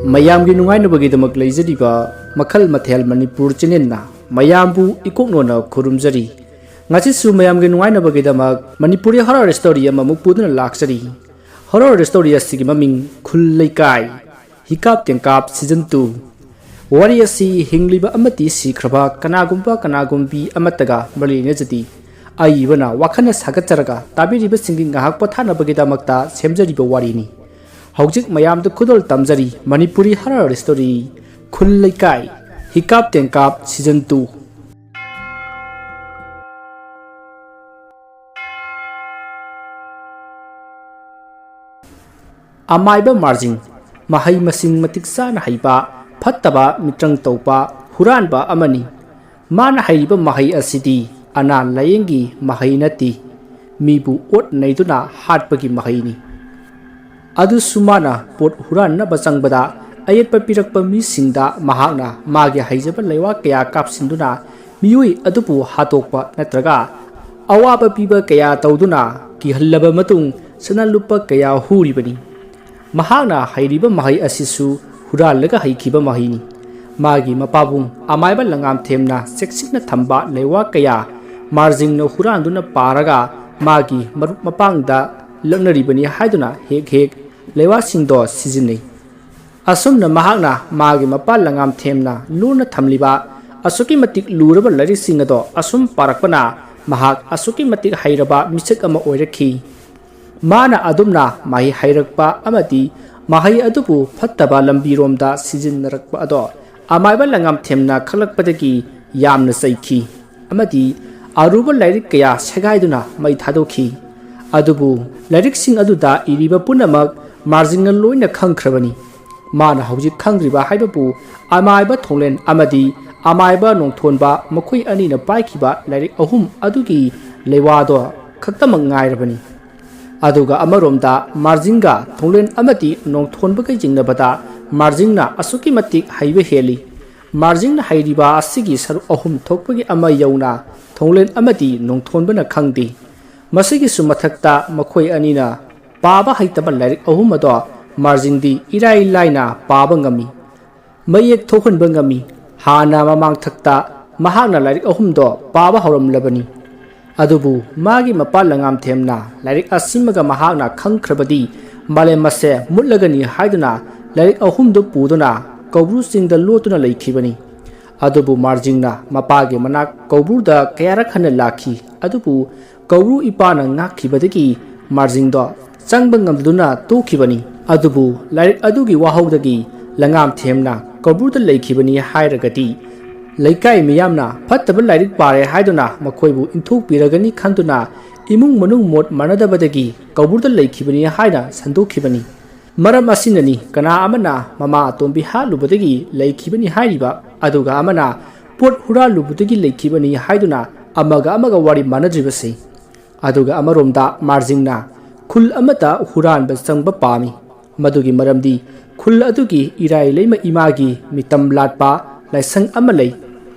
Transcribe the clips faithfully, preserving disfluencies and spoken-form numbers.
ꯃꯌꯥꯝꯒꯤ ꯅꯨꯡꯉꯥꯏꯅꯕꯒꯤꯗꯃꯛ ꯂꯩꯖꯔꯤꯕ ꯃꯈꯜ ꯃꯊꯦꯜ ꯃꯅꯤꯄꯨꯔ ꯆꯦꯅꯦꯜꯅ ꯃꯌꯥꯝꯕꯨ ꯏꯀꯣꯛꯅꯣꯅ ꯈꯨꯔꯨꯝꯖꯔꯤ꯫ ꯉꯁꯤꯁꯨ ꯃꯌꯥꯝꯒꯤ ꯅꯨꯡꯉꯥꯏꯅꯕꯒꯤꯗꯃꯛ ꯃꯅꯤꯄꯨꯔꯤ ꯍꯣꯔꯔ ꯁ꯭ꯇꯣꯔꯤ ꯑꯃꯃꯨꯛ ꯄꯨꯗꯨꯅ ꯂꯥꯛꯆꯔꯤ꯫ ꯍꯣꯔꯔ ꯁ꯭ꯇꯣꯔꯤ ꯑꯁꯤꯒꯤ ꯃꯃꯤꯡ ꯈꯨꯜ ꯂꯩꯀꯥꯏ, ꯍꯤꯀꯥꯞ ꯇꯦꯡꯀꯥꯞ ꯁꯤꯖꯟ ꯇꯨ꯫ ꯋꯥꯔꯤ ꯑꯁꯤ ꯍꯤꯡꯂꯤꯕ ꯑꯃꯗꯤ ꯁꯤꯈ꯭ꯔꯕ ꯀꯅꯥꯒꯨꯝꯕ ꯀꯅꯥꯒꯨꯝꯕꯤ ꯑꯃꯠꯇꯒ ꯃꯔꯤ ꯂꯩꯅꯖꯗꯦ꯫ ꯑꯏꯕꯅ ꯋꯥꯈꯜꯅ ꯁꯥꯒꯠꯆꯔꯒ ꯇꯥꯕꯤꯔꯤꯕꯁꯤꯡꯒꯤ ꯉꯥꯏꯍꯥꯛ ꯄꯣꯊꯥꯅꯕꯒꯤꯗꯃꯛꯇ ꯁꯦꯝꯖꯔꯤꯕ ꯋꯥꯔꯤꯅꯤ꯫ ꯍꯧꯖꯤꯛ ꯃꯌꯥꯝꯗ ꯈꯨꯗꯣꯜ ꯇꯝꯖꯔꯤ ꯃꯅꯤꯄꯨꯔꯤ ꯍꯣꯔꯔ ꯁ꯭ꯇꯣꯔꯤ ꯈꯨꯜ ꯂꯩꯀꯥꯏ, ꯍꯤꯀꯥꯞ ꯇꯦꯡꯀꯥꯞ ꯁꯤꯖꯟ ꯇꯨ꯫ ꯑꯃꯥꯏꯕ ꯃꯥꯔꯖꯤꯡ ꯃꯍꯩ ꯃꯁꯤꯡ ꯃꯇꯤꯛ ꯆꯥꯅ ꯍꯩꯕ, ꯐꯠꯇꯕ ꯃꯤꯇ꯭ꯔꯪ ꯇꯧꯕ ꯍꯨꯔꯥꯟꯕ ꯑꯃꯅꯤ꯫ ꯃꯥꯅ ꯍꯩꯔꯤꯕ ꯃꯍꯩ ꯑꯁꯤꯗꯤ ꯑꯅꯥ ꯂꯥꯌꯦꯡꯒꯤ ꯃꯍꯩ ꯅꯠꯇꯦ, ꯃꯤꯕꯨ ꯑꯣꯠ ꯅꯩꯗꯨꯅ ꯍꯥꯠꯄꯒꯤ ꯃꯍꯩꯅꯤ꯫ ꯑꯗꯨꯁꯨ ꯃꯥꯅ ꯄꯣꯠ ꯍꯨꯔꯥꯟꯅꯕ ꯆꯪꯕꯗ ꯑꯌꯦꯠꯄ ꯄꯤꯔꯛꯄ ꯃꯤꯁꯤꯡꯗ ꯃꯍꯥꯛꯅ ꯃꯥꯒꯤ ꯍꯩꯖꯕ ꯂꯩꯋꯥ ꯀꯌꯥ ꯀꯥꯞꯁꯤꯟꯗꯨꯅ ꯃꯤꯑꯣꯏ ꯑꯗꯨꯕꯨ ꯍꯥꯠꯇꯣꯛꯄ ꯅꯠꯇ꯭ꯔꯒ ꯑꯋꯥꯕ ꯄꯤꯕ ꯀꯌꯥ ꯇꯧꯗꯨꯅ ꯀꯤꯍꯜꯂꯕ ꯃꯇꯨꯡ ꯁꯅꯥ ꯂꯨꯄꯥ ꯀꯌꯥ ꯍꯨꯔꯤꯕꯅꯤ꯫ ꯃꯍꯥꯛꯅ ꯍꯩꯔꯤꯕ ꯃꯍꯩ ꯑꯁꯤꯁꯨ ꯍꯨꯔꯥꯜꯂꯒ ꯍꯩꯈꯤꯕ ꯃꯍꯩꯅꯤ꯫ ꯃꯥꯒꯤ ꯃꯄꯥꯕꯨꯡ ꯑꯃꯥꯏꯕ ꯂꯪꯉꯥꯝꯊꯦꯝꯅ ꯆꯦꯛꯁꯤꯟꯅ ꯊꯝꯕ ꯂꯩꯋꯥ ꯀꯌꯥ ꯃꯥꯔꯖꯤꯡꯅ ꯍꯨꯔꯥꯟꯗꯨꯅ ꯄꯥꯔꯒ ꯃꯥꯒꯤ ꯃꯔꯨꯞ ꯃꯄꯥꯡꯗ ꯂꯛꯅꯔꯤꯕꯅꯤ ꯍꯥꯏꯗꯨꯅ ꯍꯦꯛ ꯍꯦꯛ ꯂꯩꯋꯥꯁꯤꯡꯗꯣ ꯁꯤꯖꯤꯟꯅꯩ꯫ ꯑꯁꯨꯝꯅ ꯃꯍꯥꯛꯅ ꯃꯥꯒꯤ ꯃꯄꯥ ꯂꯪꯉꯥꯝꯊꯦꯝꯅ ꯂꯨꯅ ꯊꯝꯂꯤꯕ ꯑꯁꯨꯛꯀꯤ ꯃꯇꯤꯛ ꯂꯨꯔꯕ ꯂꯥꯏꯔꯤꯛꯁꯤꯡ ꯑꯗꯣ ꯑꯁꯨꯝ ꯄꯥꯔꯛꯄꯅ ꯃꯍꯥꯛ ꯑꯁꯨꯛꯀꯤ ꯃꯇꯤꯛ ꯍꯩꯔꯕ ꯃꯤꯁꯛ ꯑꯃ ꯑꯣꯏꯔꯛꯈꯤ꯫ ꯃꯥꯅ ꯑꯗꯨꯝꯅ ꯃꯍꯩ ꯍꯩꯔꯛꯄ ꯑꯃꯗꯤ ꯃꯍꯩ ꯑꯗꯨꯕꯨ ꯐꯠꯇꯕ ꯂꯝꯕꯤꯔꯣꯝꯗ ꯁꯤꯖꯤꯟꯅꯔꯛꯄ ꯑꯗꯣ ꯑꯃꯥꯏꯕ ꯂꯪꯉꯥꯝꯊꯦꯝꯅ ꯈꯪꯂꯛꯄꯗꯒꯤ ꯌꯥꯝꯅ ꯆꯩꯈꯤ ꯑꯃꯗꯤ ꯑꯔꯨꯕ ꯂꯥꯏꯔꯤꯛ ꯀꯌꯥ ꯁꯦꯒꯥꯏꯗꯨꯅ ꯃꯩ ꯊꯥꯗꯣꯛꯈꯤ꯫ ꯑꯗꯨꯕꯨ ꯂꯥꯏꯔꯤꯛꯁꯤꯡ ꯑꯗꯨꯗ ꯏꯔꯤꯕ ꯄꯨꯝꯅꯃꯛ ꯃꯥꯔꯖꯤꯡꯅ ꯂꯣꯏꯅ ꯈꯪꯈ꯭ꯔꯕꯅꯤ꯫ ꯃꯥꯅ ꯍꯧꯖꯤꯛ ꯈꯪꯗ꯭ꯔꯤꯕ ꯍꯥꯏꯕꯕꯨ ꯑꯃꯥꯏꯕ ꯊꯣꯡꯂꯦꯟ ꯑꯃꯗꯤ ꯑꯃꯥꯏꯕ ꯅꯣꯡꯊꯣꯟꯕ ꯃꯈꯣꯏ ꯑꯅꯤꯅ ꯄꯥꯏꯈꯤꯕ ꯂꯥꯏꯔꯤꯛ ꯑꯍꯨꯝ ꯑꯗꯨꯒꯤ ꯂꯩꯋꯥꯗꯣ ꯈꯛꯇꯃꯛ ꯉꯥꯏꯔꯕꯅꯤ꯫ ꯑꯗꯨꯒ ꯑꯃꯔꯣꯝꯗ ꯃꯥꯔꯖꯤꯡꯒ ꯊꯣꯡꯂꯦꯟ ꯑꯃꯗꯤ ꯅꯣꯡꯊꯣꯟꯕꯒ ꯌꯦꯡꯅꯕꯗ ꯃꯥꯔꯖꯤꯡꯅ ꯑꯁꯨꯛꯀꯤ ꯃꯇꯤꯛ ꯍꯩꯕ ꯍꯦꯜꯂꯤ꯫ ꯃꯥꯔꯖꯤꯡꯅ ꯍꯩꯔꯤꯕ ꯑꯁꯤꯒꯤ ꯁꯔꯨꯛ ꯑꯍꯨꯝ ꯊꯣꯛꯄꯒꯤ ꯑꯃ ꯌꯧꯅ ꯊꯣꯡꯂꯦꯟ ꯑꯃꯗꯤ ꯅꯣꯡꯊꯣꯟꯕꯅ ꯈꯪꯗꯦ꯫ ꯃꯁꯤꯒꯤꯁꯨ ꯃꯊꯛꯇ ꯃꯈꯣꯏ ꯑꯅꯤꯅ ꯄꯥꯕ ꯍꯩꯇꯕ ꯂꯥꯏꯔꯤꯛ ꯑꯍꯨꯝ ꯑꯗꯣ ꯃꯥꯔꯖꯤꯡꯗꯤ ꯏꯔꯥꯏ ꯂꯥꯏꯅ ꯄꯥꯕ ꯉꯝꯃꯤ, ꯃꯌꯦꯛ ꯊꯣꯛꯍꯟꯕ ꯉꯝꯃꯤ꯫ ꯍꯥꯟꯅ ꯃꯃꯥꯡꯊꯛꯇ ꯃꯍꯥꯛꯅ ꯂꯥꯏꯔꯤꯛ ꯑꯍꯨꯝꯗꯣ ꯄꯥꯕ ꯍꯧꯔꯝꯂꯕꯅꯤ꯫ ꯑꯗꯨꯕꯨ ꯃꯥꯒꯤ ꯃꯄꯥ ꯂꯉꯥꯝꯊꯦꯝꯅ ꯂꯥꯏꯔꯤꯛ ꯑꯁꯤꯃꯒ ꯃꯍꯥꯛꯅ ꯈꯪꯈ꯭ꯔꯕꯗꯤ ꯃꯥꯂꯦꯝ ꯑꯁꯦ ꯃꯨꯠꯂꯒꯅꯤ ꯍꯥꯏꯗꯨꯅ ꯂꯥꯏꯔꯤꯛ ꯑꯍꯨꯝꯗꯨ ꯄꯨꯗꯨꯅ ꯀꯧꯕ꯭ꯔꯨ ꯆꯤꯡꯗ ꯂꯣꯠꯇꯨꯅ ꯂꯩꯈꯤꯕꯅꯤ꯫ ꯑꯗꯨꯕꯨ ꯃꯥꯔꯖꯤꯡꯅ ꯃꯄꯥꯒꯤ ꯃꯅꯥꯛ ꯀꯧꯕ꯭ꯔꯨꯗ ꯀꯌꯥꯔꯛ ꯍꯟꯅ ꯂꯥꯛꯈꯤ, ꯑꯗꯨꯕꯨ ꯀꯧꯕ꯭ꯔꯨ ꯏꯄꯥꯅ ꯉꯥꯛꯈꯤꯕꯗꯒꯤ ꯃꯥꯔꯖꯤꯡꯗꯣ ꯆꯪꯕ ꯉꯝꯗꯨꯅ ꯇꯣꯛꯈꯤꯕꯅꯤ꯫ ꯑꯗꯨꯕꯨ ꯂꯥꯏꯔꯤꯛ ꯑꯗꯨꯒꯤ ꯋꯥꯍꯧꯗꯒꯤ ꯂꯉꯥꯝꯊꯦꯝꯅ ꯀꯧꯕ꯭ꯔꯨꯗ ꯂꯩꯈꯤꯕꯅꯤ ꯍꯥꯏꯔꯒꯗꯤ ꯂꯩꯀꯥꯏ ꯃꯤꯌꯥꯝꯅ ꯐꯠꯇꯕ ꯂꯥꯏꯔꯤꯛ ꯄꯥꯔꯦ ꯍꯥꯏꯗꯨꯅ ꯃꯈꯣꯏꯕꯨ ꯏꯟꯊꯣꯛꯄꯤꯔꯒꯅꯤ ꯈꯟꯗꯨꯅ ꯏꯃꯨꯡ ꯃꯅꯨꯡ ꯃꯣꯠ ꯃꯥꯟꯅꯗꯕꯗꯒꯤ ꯀꯧꯕ꯭ꯔꯨꯗ ꯂꯩꯈꯤꯕꯅꯤ ꯍꯥꯏꯅ ꯁꯟꯗꯣꯛꯈꯤꯕꯅꯤ꯫ ꯃꯔꯝ ꯑꯁꯤꯅꯅꯤ ꯀꯅꯥ ꯑꯃꯅ ꯃꯃꯥ ꯑꯇꯣꯝꯕꯤ ꯍꯥꯠꯂꯨꯕꯗꯒꯤ ꯂꯩꯈꯤꯕꯅꯤ ꯍꯥꯏꯔꯤꯕ, ꯑꯗꯨꯒ ꯑꯃꯅ ꯄꯣꯠ ꯍꯨꯔꯥꯜꯂꯨꯕꯗꯒꯤ ꯂꯩꯈꯤꯕꯅꯤ ꯍꯥꯏꯗꯨꯅ ꯑꯃꯒ ꯑꯃꯒ ꯋꯥꯔꯤ ꯃꯥꯟꯅꯗ꯭ꯔꯤꯕꯁꯤ꯫ ꯑꯗꯨꯒ ꯑꯃꯔꯣꯝꯗ ꯃꯥꯔꯖꯤꯡꯅ ꯈꯨꯜ ꯑꯃꯠꯇ ꯍꯨꯔꯥꯟꯕ ꯆꯪꯕ ꯄꯥꯝꯃꯤ꯫ ꯃꯗꯨꯒꯤ ꯃꯔꯝꯗꯤ ꯈꯨꯜ ꯑꯗꯨꯒꯤ ꯏꯔꯥꯏ ꯂꯩꯃ ꯏꯃꯥꯒꯤ ꯃꯤꯇꯝ ꯂꯥꯠꯄ ꯂꯥꯏꯁꯪ ꯑꯃ ꯂꯩ꯫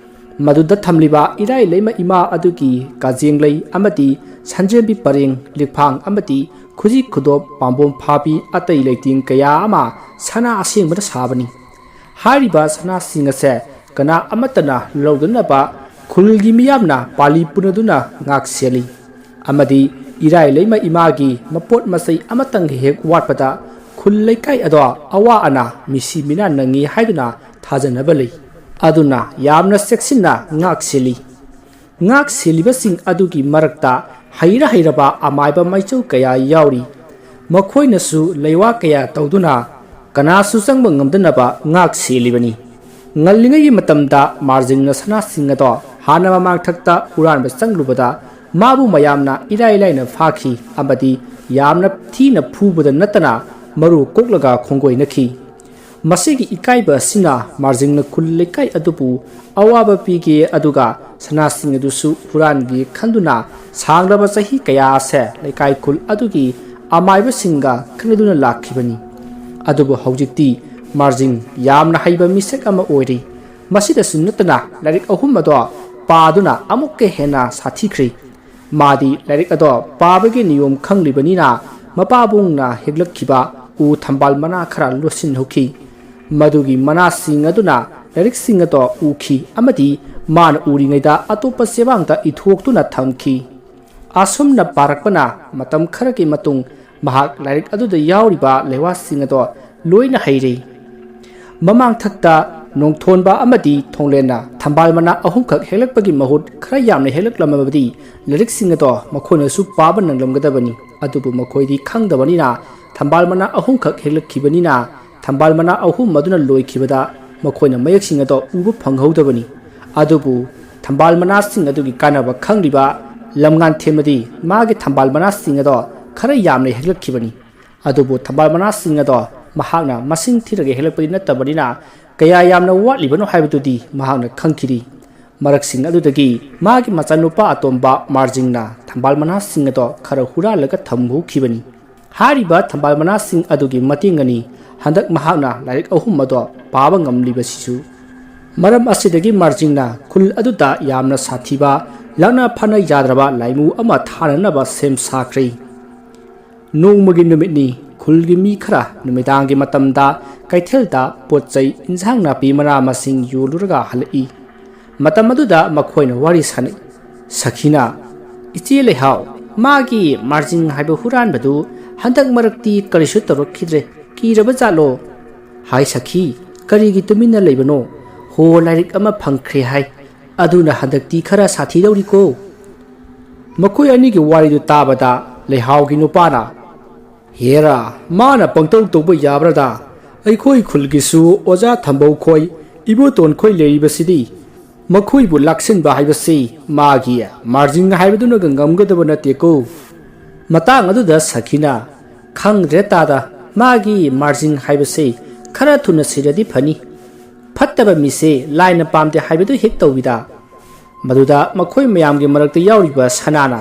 ꯃꯗꯨꯗ ꯊꯝꯂꯤꯕ ꯏꯔꯥꯏ ꯂꯩꯃ ꯏꯃꯥ ꯑꯗꯨꯒꯤ ꯀꯥꯖꯦꯡꯂꯩ ꯑꯃꯗꯤ ꯁꯟꯖꯦꯝꯕꯤ ꯄꯔꯦꯡ, ꯂꯤꯛꯐꯥꯡ ꯑꯃꯗꯤ ꯈꯨꯖꯤ ꯈꯨꯗꯣꯞ, ꯄꯥꯝꯕꯣꯝ ꯐꯥꯕꯤ, ꯑꯇꯩ ꯂꯩꯇꯦꯡ ꯀꯌꯥ ꯑꯃ ꯁꯅꯥ ꯑꯁꯦꯡꯕꯅ ꯁꯥꯕꯅꯤ꯫ ꯍꯥꯏꯔꯤꯕ ꯁꯅꯥꯁꯤꯡ ꯑꯁꯦ ꯀꯅꯥ ꯑꯃꯠꯇꯅ ꯂꯧꯗꯅꯕ ꯈꯨꯜꯒꯤ ꯃꯤꯌꯥꯝꯅ ꯄꯥꯂꯤ ꯄꯨꯅꯗꯨꯅ ꯉꯥꯛ ꯁꯦꯜꯂꯤ꯫ ꯑꯃꯗꯤ ꯏꯔꯥꯏ ꯂꯩꯃ ꯏꯃꯥꯒꯤ ꯃꯄꯣꯠ ꯃꯆꯩ ꯑꯃꯇꯪ ꯍꯦꯛ ꯋꯥꯠꯄꯗ ꯈꯨꯜ ꯂꯩꯀꯥꯏ ꯑꯗꯣ ꯑꯋꯥ ꯑꯅꯥ, ꯃꯤꯁꯤ ꯃꯤꯅꯥ ꯅꯪꯉꯤ ꯍꯥꯏꯗꯨꯅ ꯊꯥꯖꯅꯕ ꯂꯩ꯫ ꯑꯗꯨꯅ ꯌꯥꯝꯅ ꯆꯦꯛꯁꯤꯟꯅ ꯉꯥꯛ ꯁꯦꯜꯂꯤ꯫ ꯉꯥꯛ ꯁꯦꯜꯂꯤꯕꯁꯤꯡ ꯑꯗꯨꯒꯤ ꯃꯔꯛꯇ ꯍꯩꯔ ꯍꯩꯔꯕ ꯑꯃꯥꯏꯕ ꯃꯥꯏꯆꯧ ꯀꯌꯥ ꯌꯥꯎꯔꯤ꯫ ꯃꯈꯣꯏꯅꯁꯨ ꯂꯩꯋꯥ ꯀꯌꯥ ꯇꯧꯗꯨꯅ ꯀꯅꯥꯁꯨ ꯆꯪꯕ ꯉꯝꯗꯅꯕ ꯉꯥꯛ ꯁꯦꯜꯂꯤꯕꯅꯤ꯫ ꯉꯜꯂꯤꯉꯩꯒꯤ ꯃꯇꯝꯗ ꯃꯥꯔꯖꯤꯡꯅ ꯁꯅꯥꯁꯤꯡ ꯑꯗꯣ ꯍꯥꯟꯅ ꯃꯃꯥꯡꯊꯛꯇ ꯍꯨꯔꯥꯟꯕ ꯆꯪꯂꯨꯕꯗ ꯃꯥꯕꯨ ꯃꯌꯥꯝꯅ ꯏꯔꯥꯏ ꯂꯥꯏꯅ ꯐꯥꯈꯤ ꯑꯃꯗꯤ ꯌꯥꯝꯅ ꯊꯤꯅ ꯐꯨꯕꯗ ꯅꯠꯇꯅ ꯃꯔꯨ ꯀꯣꯛꯂꯒ ꯈꯣꯡꯒꯣꯏꯅꯈꯤ꯫ ꯃꯁꯤꯒꯤ ꯏꯀꯥꯏꯕ ꯑꯁꯤꯅ ꯃꯥꯔꯖꯤꯡꯅ ꯈꯨꯜ ꯂꯩꯀꯥꯏ ꯑꯗꯨꯕꯨ ꯑꯋꯥꯕ ꯄꯤꯒꯦ, ꯑꯗꯨꯒ ꯁꯅꯥꯁꯤꯡ ꯑꯗꯨꯁꯨ ꯍꯨꯔꯥꯟꯒꯦ ꯈꯟꯗꯨꯅ ꯁꯥꯡꯂꯕ ꯆꯍꯤ ꯀꯌꯥ ꯑꯁꯦ ꯂꯩꯀꯥꯏ ꯈꯨꯜ ꯑꯗꯨꯒꯤ ꯑꯃꯥꯏꯕꯁꯤꯡꯒ ꯈꯠꯅꯗꯨꯅ ꯂꯥꯛꯈꯤꯕꯅꯤ꯫ ꯑꯗꯨꯕꯨ ꯍꯧꯖꯤꯛꯇꯤ ꯃꯥꯔꯖꯤꯡ ꯌꯥꯝꯅ ꯍꯩꯕ ꯃꯤꯁꯛ ꯑꯃ ꯑꯣꯏꯔꯤ꯫ ꯃꯁꯤꯗꯁꯨ ꯅꯠꯇꯅ ꯂꯥꯏꯔꯤꯛ ꯑꯍꯨꯝ ꯑꯗꯣ ꯄꯥꯗꯨꯅ ꯑꯃꯨꯛꯀ ꯍꯦꯟꯅ ꯁꯥꯊꯤꯈ꯭ꯔꯦ꯫ ꯃꯥꯗꯤ ꯂꯥꯏꯔꯤꯛ ꯑꯗꯣ ꯄꯥꯕꯒꯤ ꯅꯤꯌꯣꯝ ꯈꯪꯂꯤꯕꯅꯤꯅ ꯃꯄꯥꯕꯨꯡꯅ ꯍꯦꯛꯂꯛꯈꯤꯕ ꯎ ꯊꯝꯕꯥꯜ ꯃꯅꯥ ꯈꯔ ꯂꯣꯠꯁꯤꯟꯍꯧꯈꯤ꯫ ꯃꯗꯨꯒꯤ ꯃꯅꯥꯁꯤꯡ ꯑꯗꯨꯅ ꯂꯥꯏꯔꯤꯛꯁꯤꯡ ꯑꯗꯣ ꯎꯈꯤ ꯑꯃꯗꯤ ꯃꯥꯅ ꯎꯔꯤꯉꯩꯗ ꯑꯇꯣꯞꯄ ꯆꯦꯕꯥꯡꯗ ꯏꯊꯣꯛꯇꯨꯅ ꯊꯝꯈꯤ꯫ ꯑꯁꯨꯝꯅ ꯄꯥꯔꯛꯄꯅ ꯃꯇꯝ ꯈꯔꯒꯤ ꯃꯇꯨꯡ ꯃꯍꯥꯛ ꯂꯥꯏꯔꯤꯛ ꯑꯗꯨꯗ ꯌꯥꯎꯔꯤꯕ ꯂꯩꯋꯥꯁꯤꯡ ꯑꯗꯣ ꯂꯣꯏꯅ ꯍꯩꯔꯦ꯫ ꯃꯃꯥꯡꯊꯛꯇ ꯅꯣꯡꯊꯣꯟꯕ ꯑꯃꯗꯤ ꯊꯣꯡꯂꯦꯟꯅ ꯊꯝꯕꯥꯜ ꯃꯅꯥ ꯑꯍꯨꯝꯈꯛ ꯍꯦꯛꯂꯛꯄꯒꯤ ꯃꯍꯨꯠ ꯈꯔ ꯌꯥꯝꯅ ꯍꯦꯛꯂꯛꯂꯝꯃꯕꯗꯤ ꯂꯥꯏꯔꯤꯛꯁꯤꯡ ꯑꯗꯣ ꯃꯈꯣꯏꯅꯁꯨ ꯄꯥꯕ ꯅꯪꯂꯝꯒꯗꯕꯅꯤ꯫ ꯑꯗꯨꯕꯨ ꯃꯈꯣꯏꯗꯤ ꯈꯪꯗꯕꯅꯤꯅ ꯊꯝꯕꯥꯜ ꯃꯅꯥ ꯑꯍꯨꯝꯈꯛ ꯍꯦꯛꯂꯛꯈꯤꯕꯅꯤꯅ ꯊꯝꯕꯥꯜ ꯃꯅꯥ ꯑꯍꯨꯝ ꯑꯗꯨꯅ ꯂꯣꯏꯈꯤꯕꯗ ꯃꯈꯣꯏꯅ ꯃꯌꯦꯛꯁꯤꯡ ꯑꯗꯣ ꯎꯕ ꯐꯪꯍꯧꯗꯕꯅꯤ꯫ ꯑꯗꯨꯕꯨ ꯊꯝꯕꯥꯜ ꯃꯅꯥꯁꯤꯡ ꯑꯗꯨꯒꯤ ꯀꯥꯟꯅꯕ ꯈꯪꯂꯤꯕ ꯂꯝꯉꯥꯟꯊꯦꯝꯅꯗꯤ ꯃꯥꯒꯤ ꯊꯝꯕꯥꯜ ꯃꯅꯥꯁꯤꯡ ꯑꯗꯣ ꯈꯔ ꯌꯥꯝꯅ ꯍꯦꯛꯂꯛꯈꯤꯕꯅꯤ꯫ ꯑꯗꯨꯕꯨ ꯊꯝꯕꯥꯜ ꯃꯅꯥꯁꯤꯡ ꯑꯗꯣ ꯃꯍꯥꯛꯅ ꯃꯁꯤꯡ ꯊꯤꯔꯒ ꯍꯦꯛꯂꯛꯄꯗꯤ ꯅꯠꯇꯕꯅꯤꯅ ꯀꯌꯥ ꯌꯥꯝꯅ ꯋꯥꯠꯂꯤꯕꯅꯣ ꯍꯥꯏꯕꯗꯨꯗꯤ ꯃꯍꯥꯛꯅ ꯈꯪꯈꯤꯗꯦ꯫ ꯃꯔꯛꯁꯤꯡ ꯑꯗꯨꯗꯒꯤ ꯃꯥꯒꯤ ꯃꯆꯥꯅꯨꯄꯥ ꯑꯇꯣꯝꯕ ꯃꯥꯔꯖꯤꯡꯅ ꯊꯝꯕꯥꯜ ꯃꯅꯥꯁꯤꯡ ꯑꯗꯣ ꯈꯔ ꯍꯨꯔꯥꯜꯂꯒ ꯊꯝꯍꯧꯈꯤꯕꯅꯤ꯫ ꯍꯥꯏꯔꯤꯕ ꯊꯝꯕꯥꯜ ꯃꯅꯥꯁꯤꯡ ꯑꯗꯨꯒꯤ ꯃꯇꯦꯡꯅꯅꯤ ꯍꯟꯗꯛ ꯃꯍꯥꯛꯅ ꯂꯥꯏꯔꯤꯛ ꯑꯍꯨꯝ ꯑꯗꯣ ꯄꯥꯕ ꯉꯝꯂꯤꯕꯁꯤꯁꯨ꯫ ꯃꯔꯝ ꯑꯁꯤꯗꯒꯤ ꯃꯥꯔꯖꯤꯡꯅ ꯈꯨꯜ ꯑꯗꯨꯗ ꯌꯥꯝꯅ ꯁꯥꯊꯤꯕ, ꯂꯥꯛꯅ ꯐꯥꯅ ꯌꯥꯗ꯭ꯔꯕ ꯂꯥꯏꯃꯨ ꯑꯃ ꯊꯥꯅꯅꯕ ꯁꯦꯝ ꯁꯥꯈ꯭ꯔꯦ꯫ ꯅꯣꯡꯃꯒꯤ ꯅꯨꯃꯤꯠꯅꯤ꯫ ꯈꯨꯜꯒꯤ ꯃꯤ ꯈꯔ ꯅꯨꯃꯤꯗꯥꯡꯒꯤ ꯃꯇꯝꯗ ꯀꯩꯊꯦꯜꯗ ꯄꯣꯠ ꯆꯩ, ꯏꯟꯁꯥꯡ ꯅꯥꯄꯤ, ꯃꯅꯥ ꯃꯁꯤꯡ ꯌꯣꯜꯂꯨꯔꯒ ꯍꯜꯂꯛꯏ꯫ ꯃꯇꯝ ꯑꯗꯨꯗ ꯃꯈꯣꯏꯅ ꯋꯥꯔꯤ ꯁꯥꯅꯩ꯫ ꯁꯈꯤꯅ, "ꯏꯆꯦ ꯂꯩꯍꯥꯎ, ꯃꯥꯒꯤ ꯃꯥꯔꯖꯤꯡ ꯍꯥꯏꯕ ꯍꯨꯔꯥꯟꯕꯗꯨ ꯍꯟꯗꯛ ꯃꯔꯛꯇꯤ ꯀꯔꯤꯁꯨ ꯇꯧꯔꯛꯈꯤꯗ꯭ꯔꯦ, ꯀꯤꯔꯕ ꯖꯥꯠꯂꯣ?" "ꯍꯥꯏ ꯁꯈꯤ, ꯀꯔꯤꯒꯤ ꯇꯨꯃꯤꯟꯅ ꯂꯩꯕꯅꯣ? ꯍꯣ, ꯂꯥꯏꯔꯤꯛ ꯑꯃ ꯐꯪꯈ꯭ꯔꯦ ꯍꯥꯏ꯫ ꯑꯗꯨꯅ ꯍꯟꯗꯛꯇꯤ ꯈꯔ ꯁꯥꯊꯤꯗꯧꯔꯤꯀꯣ꯫" ꯃꯈꯣꯏ ꯑꯅꯤꯒꯤ ꯋꯥꯔꯤꯗꯨ ꯇꯥꯕꯗ ꯂꯩꯍꯥꯎꯒꯤ ꯅꯨꯄꯥꯅ, "ꯍꯦꯔꯥ, ꯃꯥꯅ ꯄꯪꯇꯧ ꯇꯧꯕ ꯌꯥꯕ꯭ꯔꯗ? ꯑꯩꯈꯣꯏ ꯈꯨꯜꯒꯤꯁꯨ ꯑꯣꯖꯥ ꯊꯝꯕꯧ ꯈꯣꯏ, ꯏꯕꯣꯇꯣꯟ ꯈꯣꯏ ꯂꯩꯔꯤꯕꯁꯤꯗꯤ꯫ ꯃꯈꯣꯏꯕꯨ ꯂꯥꯛꯁꯤꯟꯕ ꯍꯥꯏꯕꯁꯤ ꯃꯥꯒꯤ ꯃꯥꯔꯖꯤꯡ ꯍꯥꯏꯕꯗꯨꯅꯒ ꯉꯝꯒꯗꯕ ꯅꯠꯇꯦꯀꯣ꯫" ꯃꯇꯥꯡ ꯑꯗꯨꯗ ꯁꯈꯤꯅ, "ꯈꯪꯗ꯭ꯔꯦ ꯇꯥꯗ, ꯃꯥꯒꯤ ꯃꯥꯔꯖꯤꯡ ꯍꯥꯏꯕꯁꯤ ꯈꯔ ꯊꯨꯅ ꯁꯤꯔꯗꯤ ꯐꯅꯤ꯫ ꯐꯠꯇꯕ ꯃꯤꯁꯦ ꯂꯥꯏꯅ ꯄꯥꯝꯗꯦ ꯍꯥꯏꯕꯗꯨ ꯍꯦꯛ ꯇꯧꯏꯗ꯫" ꯃꯗꯨꯗ ꯃꯈꯣꯏ ꯃꯌꯥꯝꯒꯤ ꯃꯔꯛꯇ ꯌꯥꯎꯔꯤꯕ ꯁꯅꯥꯅ,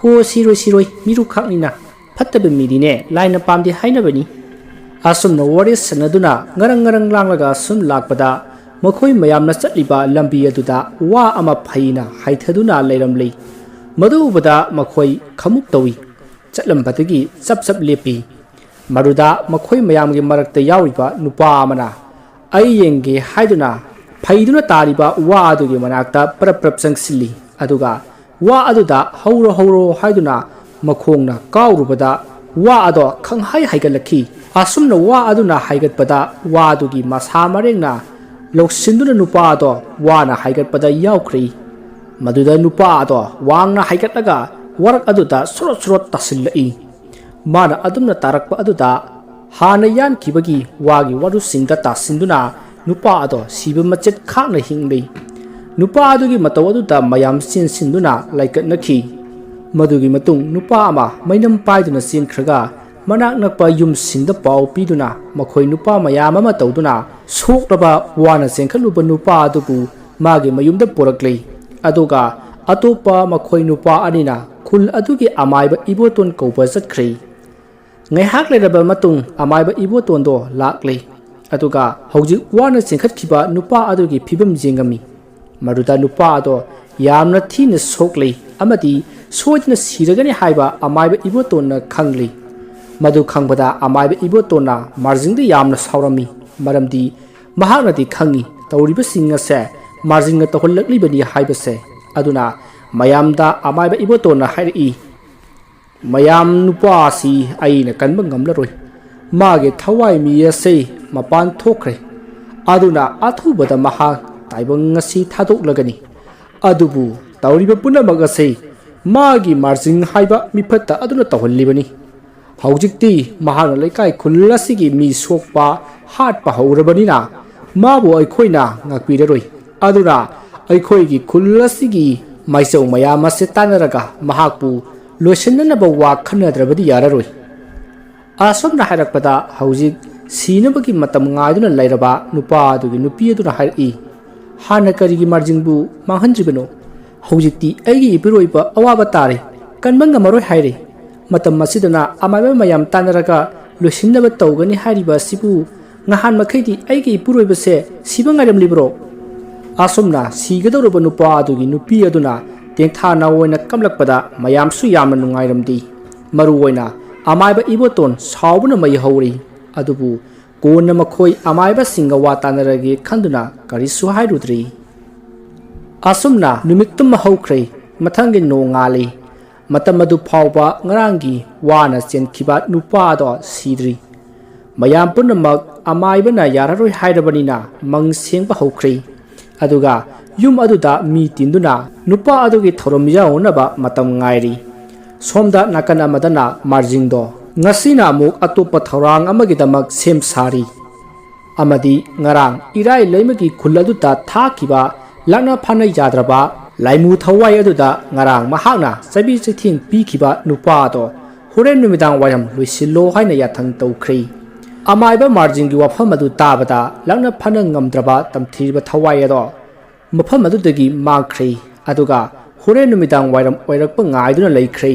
"ꯍꯣ, ꯁꯤꯔꯣꯏ, ꯁꯤꯔꯣꯏ, ꯃꯤꯔꯨꯛꯈꯥꯛꯅꯤꯅ꯫ ꯐꯠꯇꯕ ꯃꯤꯗꯤꯅꯦ ꯂꯥꯏꯅ ꯄꯥꯝꯗꯦ ꯍꯥꯏꯅꯕꯅꯤ꯫" ꯑꯁꯨꯝꯅ ꯋꯥꯔꯤ ꯁꯥꯟꯅꯗꯨꯅ ꯉꯔꯪ ꯉꯔꯪ ꯂꯥꯡꯂꯒ ꯁꯨꯝ ꯂꯥꯛꯄꯗ ꯃꯈꯣꯏ ꯃꯌꯥꯝꯅ ꯆꯠꯂꯤꯕ ꯂꯝꯕꯤ ꯑꯗꯨꯗ ꯋꯥ ꯑꯃ ꯐꯩꯅ ꯍꯥꯏꯊꯗꯨꯅ ꯂꯩꯔꯝꯂꯤ꯫ ꯃꯗꯨ ꯎꯕꯗ ꯃꯈꯣꯏ ꯈꯃꯨꯛ ꯇꯧꯏ꯫ ꯆꯠꯂꯝꯕꯗꯒꯤ ꯆꯞ ꯆꯞ ꯂꯦꯞꯄꯤ꯫ ꯃꯗꯨꯗ ꯃꯈꯣꯏ ꯃꯌꯥꯝꯒꯤ ꯃꯔꯛꯇ ꯌꯥꯎꯔꯤꯕ ꯅꯨꯄꯥ ꯑꯃꯅ ꯑꯩ ꯌꯦꯡꯒꯦ ꯍꯥꯏꯗꯨꯅ ꯐꯩꯗꯨꯅ ꯇꯥꯔꯤꯕ ꯋꯥ ꯑꯗꯨꯒꯤ ꯃꯅꯥꯛꯇ ꯄ꯭ꯔꯞ ꯄ꯭ꯔꯞ ꯆꯪꯁꯤꯜꯂꯤ꯫ ꯑꯗꯨꯒ ꯋꯥ ꯑꯗꯨꯗ "ꯍꯧꯔꯣ, ꯍꯧꯔꯣ" ꯍꯥꯏꯗꯨꯅ ꯃꯈꯣꯡꯅ ꯀꯥꯎꯔꯨꯕꯗ ꯋꯥ ꯑꯗꯣ ꯈꯪꯍꯥꯏ ꯍꯥꯏꯒꯠꯂꯛꯈꯤ꯫ ꯑꯁꯨꯝꯅ ꯋꯥ ꯑꯗꯨꯅ ꯍꯥꯏꯒꯠꯄꯗ ꯋꯥ ꯑꯗꯨꯒꯤ ꯃꯁꯥ ꯃꯔꯦꯡꯅ ꯂꯧꯁꯤꯟꯗꯨꯅ ꯅꯨꯄꯥ ꯑꯗꯣ ꯋꯥꯅ ꯍꯥꯏꯒꯠꯄꯗ ꯌꯥꯎꯈ꯭ꯔꯦ꯫ ꯃꯗꯨꯗ ꯅꯨꯄꯥ ꯑꯗꯣ ꯋꯥꯡꯅ ꯍꯥꯏꯒꯠꯂꯒ ꯋꯥꯔꯛ ꯑꯗꯨꯗ ꯁꯣꯔꯣꯠ ꯁꯣꯔꯣꯠ ꯇꯥꯁꯤꯜꯂꯛꯏ꯫ ꯃꯥꯅ ꯑꯗꯨꯝꯅ ꯇꯥꯔꯛꯄ ꯑꯗꯨꯗ ꯍꯥꯟꯅ ꯌꯥꯟꯈꯤꯕꯒꯤ ꯋꯥꯒꯤ ꯋꯥꯔꯨꯁꯤꯡꯗ ꯇꯥꯁꯤꯟꯗꯨꯅ ꯅꯨꯄꯥ ꯑꯗꯣ ꯁꯤꯕ ꯃꯆꯦꯠ ꯈꯥꯛꯅ ꯍꯤꯡꯂꯤ꯫ ꯅꯨꯄꯥ ꯑꯗꯨꯒꯤ ꯃꯇꯧ ꯑꯗꯨꯗ ꯃꯌꯥꯝ ꯆꯦꯟꯁꯤꯟꯗꯨꯅ ꯂꯥꯏꯀꯠꯅꯈꯤ꯫ ꯃꯗꯨꯒꯤ ꯃꯇꯨꯡ ꯅꯨꯄꯥ ꯑꯃ ꯃꯩꯅꯝ ꯄꯥꯏꯗꯨꯅ ꯆꯦꯟꯈ꯭ꯔꯒ ꯃꯅꯥꯛ ꯅꯛꯄ ꯌꯨꯝꯁꯤꯡꯗ ꯄꯥꯎ ꯄꯤꯗꯨꯅ ꯃꯈꯣꯏ ꯅꯨꯄꯥ ꯃꯌꯥꯝ ꯑꯃ ꯇꯧꯗꯨꯅ ꯁꯣꯛꯂꯕ ꯋꯥꯅ ꯆꯦꯟꯈꯠꯂꯨꯕ ꯅꯨꯄꯥ ꯑꯗꯨꯕꯨ ꯃꯥꯒꯤ ꯃꯌꯨꯝꯗ ꯄꯨꯔꯛꯂꯤ꯫ ꯑꯗꯨꯒ ꯑꯇꯣꯞꯄ ꯃꯈꯣꯏ ꯅꯨꯄꯥ ꯑꯅꯤꯅ ꯈꯨꯜ ꯑꯗꯨꯒꯤ ꯑꯃꯥꯏꯕ ꯏꯕꯣꯇꯣꯟ ꯀꯧꯕ ꯆꯠꯈ꯭ꯔꯦ꯫ ꯉꯥꯏꯍꯥꯛ ꯂꯩꯔꯕ ꯃꯇꯨꯡ ꯑꯃꯥꯏꯕ ꯏꯕꯣꯇꯣꯟꯗꯣ ꯂꯥꯛꯂꯦ꯫ ꯑꯗꯨꯒ ꯍꯧꯖꯤꯛ ꯋꯥꯅ ꯆꯦꯟꯈꯠꯈꯤꯕ ꯅꯨꯄꯥ ꯑꯗꯨꯒꯤ ꯐꯤꯕꯝ ꯌꯦꯡꯉꯝꯃꯤ꯫ ꯃꯗꯨꯗ ꯅꯨꯄꯥ ꯑꯗꯣ ꯌꯥꯝꯅ ꯊꯤꯅ ꯁꯣꯛꯂꯤ ꯑꯃꯗꯤ ꯁꯣꯏꯗꯅ ꯁꯤꯔꯒꯅꯤ ꯍꯥꯏꯕ ꯑꯃꯥꯏꯕ ꯏꯕꯣꯇꯣꯟꯅ ꯈꯪꯂꯤ꯫ ꯃꯗꯨ ꯈꯪꯕꯗ ꯑꯃꯥꯏꯕ ꯏꯕꯣꯇꯣꯟꯅ ꯃꯥꯔꯖꯤꯡꯗ ꯌꯥꯝꯅ ꯁꯥꯎꯔꯝꯃꯤ, ꯃꯔꯝꯗꯤ ꯃꯍꯥꯛꯅꯗꯤ ꯈꯪꯏ ꯇꯧꯔꯤꯕꯁꯤꯡ ꯑꯁꯦ ꯃꯥꯔꯖꯤꯡꯅ ꯇꯧꯍꯜꯂꯛꯂꯤꯕꯅꯤ ꯍꯥꯏꯕꯁꯦ꯫ ꯑꯗꯨꯅ ꯃꯌꯥꯝꯗ ꯑꯃꯥꯏꯕ ꯏꯕꯣꯇꯣꯟꯅ ꯍꯥꯏꯔꯛꯏ, "ꯃꯌꯥꯝ, ꯅꯨꯄꯥ ꯑꯁꯤ ꯑꯩꯅ ꯀꯟꯕ ꯉꯝꯂꯔꯣꯏ꯫ ꯃꯥꯒꯤ ꯊꯋꯥꯏ ꯃꯤ ꯑꯁꯤ ꯃꯄꯥꯟ ꯊꯣꯛꯈ꯭ꯔꯦ꯫ ꯑꯗꯨꯅ ꯑꯊꯨꯕꯗ ꯃꯍꯥꯛ ꯇꯥꯏꯕꯪ ꯑꯁꯤ ꯊꯥꯗꯣꯛꯂꯒꯅꯤ꯫ ꯑꯗꯨꯕꯨ ꯇꯧꯔꯤꯕ ꯄꯨꯝꯅꯃꯛ ꯑꯁꯤ ꯃꯥꯒꯤ ꯃꯥꯔꯖꯤꯡ ꯍꯥꯏꯕ ꯃꯤꯐꯠꯇ ꯑꯗꯨꯅ ꯇꯧꯍꯜꯂꯤꯕꯅꯤ꯫ ꯍꯧꯖꯤꯛꯇꯤ ꯃꯍꯥꯛꯅ ꯂꯩꯀꯥꯏ ꯈꯨꯜ ꯑꯁꯤꯒꯤ ꯃꯤ ꯁꯣꯛꯄ ꯍꯥꯠꯄ ꯍꯧꯔꯕꯅꯤꯅ ꯃꯥꯕꯨ ꯑꯩꯈꯣꯏꯅ ꯉꯥꯛꯄꯤꯔꯔꯣꯏ꯫ ꯑꯗꯨꯅ ꯑꯩꯈꯣꯏꯒꯤ ꯈꯨꯜ ꯑꯁꯤꯒꯤ ꯃꯥꯏꯆꯧ ꯃꯌꯥꯝ ꯑꯁꯤ ꯇꯥꯟꯅꯔꯒ ꯃꯍꯥꯛꯄꯨ ꯂꯣꯏꯁꯤꯟꯅꯅꯕ ꯋꯥ ꯈꯟꯅꯗ꯭ꯔꯕꯗꯤ ꯌꯥꯔꯔꯣꯏ꯫" ꯑꯁꯨꯝꯅ ꯍꯥꯏꯔꯛꯄꯗ ꯍꯧꯖꯤꯛ ꯁꯤꯅꯕꯒꯤ ꯃꯇꯝ ꯉꯥꯏꯗꯨꯅ ꯂꯩꯔꯕ ꯅꯨꯄꯥ ꯑꯗꯨꯒꯤ ꯅꯨꯄꯤ ꯑꯗꯨꯅ ꯍꯥꯏꯔꯛꯏ, "ꯍꯥꯟꯅ ꯀꯔꯤꯒꯤ ꯃꯥꯔꯖꯤꯡꯕꯨ ꯃꯥꯡꯍꯟꯗ꯭ꯔꯤꯕꯅꯣ? ꯍꯧꯖꯤꯛꯇꯤ ꯑꯩꯒꯤ ꯏꯄꯨꯔꯣꯏꯕ ꯑꯋꯥꯕ ꯇꯥꯔꯦ, ꯀꯟꯕ ꯉꯝꯃꯔꯣꯏ ꯍꯥꯏꯔꯦ꯫ ꯃꯇꯝ ꯑꯁꯤꯗꯅ ꯑꯃꯥꯏꯕ ꯃꯌꯥꯝ ꯇꯥꯟꯅꯔꯒ ꯂꯣꯏꯁꯤꯟꯅꯕ ꯇꯧꯒꯅꯤ ꯍꯥꯏꯔꯤꯕ ꯑꯁꯤꯕꯨ ꯉꯍꯥꯟ ꯃꯈꯩꯗꯤ ꯑꯩꯒꯤ ꯏꯄꯨꯔꯣꯏꯕꯁꯦ ꯁꯤꯕ ꯉꯥꯏꯔꯝꯂꯤꯕ꯭ꯔꯣ?" ꯑꯁꯨꯝꯅ ꯁꯤꯒꯗꯧꯔꯕ ꯅꯨꯄꯥ ꯑꯗꯨꯒꯤ ꯅꯨꯄꯤ ꯑꯗꯨꯅ ꯇꯦꯡꯊꯥ ꯅꯥꯑꯣꯏꯅ ꯀꯝꯂꯛꯄꯗ ꯃꯌꯥꯝꯁꯨ ꯌꯥꯝꯅ ꯅꯨꯡꯉꯥꯏꯔꯝꯗꯦ꯫ ꯃꯔꯨ ꯑꯣꯏꯅ ꯑꯃꯥꯏꯕ ꯏꯕꯣꯇꯣꯟ ꯁꯥꯎꯕꯅ ꯃꯩ ꯍꯧꯔꯤ꯫ ꯑꯗꯨꯕꯨ ꯀꯣꯟꯅ ꯃꯈꯣꯏ ꯑꯃꯥꯏꯕꯁꯤꯡꯒ ꯋꯥ ꯇꯥꯅꯔꯒꯦ ꯈꯟꯗꯨꯅ ꯀꯔꯤꯁꯨ ꯍꯥꯏꯔꯨꯗ꯭ꯔꯤ꯫ ꯑꯁꯨꯝꯅ ꯅꯨꯃꯤꯠ ꯇꯨꯝꯕ ꯍꯧꯈ꯭ꯔꯦ꯫ ꯃꯊꯪꯒꯤ ꯅꯣꯡꯉꯥꯜꯂꯤ꯫ ꯃꯇꯝ ꯑꯗꯨ ꯐꯥꯎꯕ ꯉꯔꯥꯡꯒꯤ ꯋꯥꯅ ꯆꯦꯟꯈꯤꯕ ꯅꯨꯄꯥ ꯑꯗꯣ ꯁꯤꯗ꯭ꯔꯤ꯫ ꯃꯌꯥꯝ ꯄꯨꯝꯅꯃꯛ ꯑꯃꯥꯏꯕꯅ ꯌꯥꯔꯔꯣꯏ ꯍꯥꯏꯔꯕꯅꯤꯅ ꯃꯪ ꯁꯦꯡꯕ ꯍꯧꯈ꯭ꯔꯦ꯫ ꯑꯗꯨꯒ ꯌꯨꯝ ꯑꯗꯨꯗ ꯃꯤ ꯇꯤꯟꯗꯨꯅ ꯅꯨꯄꯥ ꯑꯗꯨꯒꯤ ꯊꯧꯔꯝ ꯌꯥꯎꯅꯅꯕ ꯃꯇꯝ ꯉꯥꯏꯔꯤ꯫ ꯁꯣꯝꯗ ꯅꯥꯀꯟ ꯑꯃꯗꯅ ꯃꯥꯔꯖꯤꯡꯗꯣ ꯉꯁꯤꯅ ꯑꯃꯨꯛ ꯑꯇꯣꯞꯄ ꯊꯧꯔꯥꯡ ꯑꯃꯒꯤꯗꯃꯛ ꯁꯦꯝ ꯁꯥꯔꯤ꯫ ꯑꯃꯗꯤ ꯉꯔꯥꯡ ꯏꯔꯥꯏ ꯂꯩꯃꯒꯤ ꯈꯨꯜ ꯑꯗꯨꯗ ꯊꯥꯈꯤꯕ ꯂꯥꯛꯅ ꯐꯥꯅ ꯌꯥꯗ꯭ꯔꯕ ꯂꯥꯏꯃꯨ ꯊꯋꯥꯏ ꯑꯗꯨꯗ ꯉꯔꯥꯡ ꯃꯍꯥꯛꯅ ꯆꯩꯕꯤ ꯆꯩꯊꯦꯡ ꯄꯤꯈꯤꯕ ꯅꯨꯄꯥ ꯑꯗꯣ ꯍꯣꯔꯦꯟ ꯅꯨꯃꯤꯗꯥꯡ ꯋꯥꯏꯔꯝ ꯂꯣꯏꯁꯤꯜꯂꯣ ꯍꯥꯏꯅ ꯌꯥꯊꯪ ꯇꯧꯈ꯭ꯔꯦ꯫ ꯑꯃꯥꯏꯕ ꯃꯥꯔꯖꯤꯡꯒꯤ ꯋꯥꯐꯝ ꯑꯗꯨ ꯇꯥꯕꯗ ꯂꯥꯛꯅ ꯐꯥꯅ ꯉꯝꯗ꯭ꯔꯕ ꯇꯝꯊꯤꯔꯤꯕ ꯊꯋꯥꯏ ꯑꯗꯣ ꯃꯐꯝ ꯑꯗꯨꯗꯒꯤ ꯃꯥꯡꯈ꯭ꯔꯦ꯫ ꯑꯗꯨꯒ ꯍꯣꯔꯦꯟ ꯅꯨꯃꯤꯗꯥꯡ ꯋꯥꯏꯔꯝ ꯑꯣꯏꯔꯛꯄ ꯉꯥꯏꯗꯨꯅ ꯂꯩꯈ꯭ꯔꯦ꯫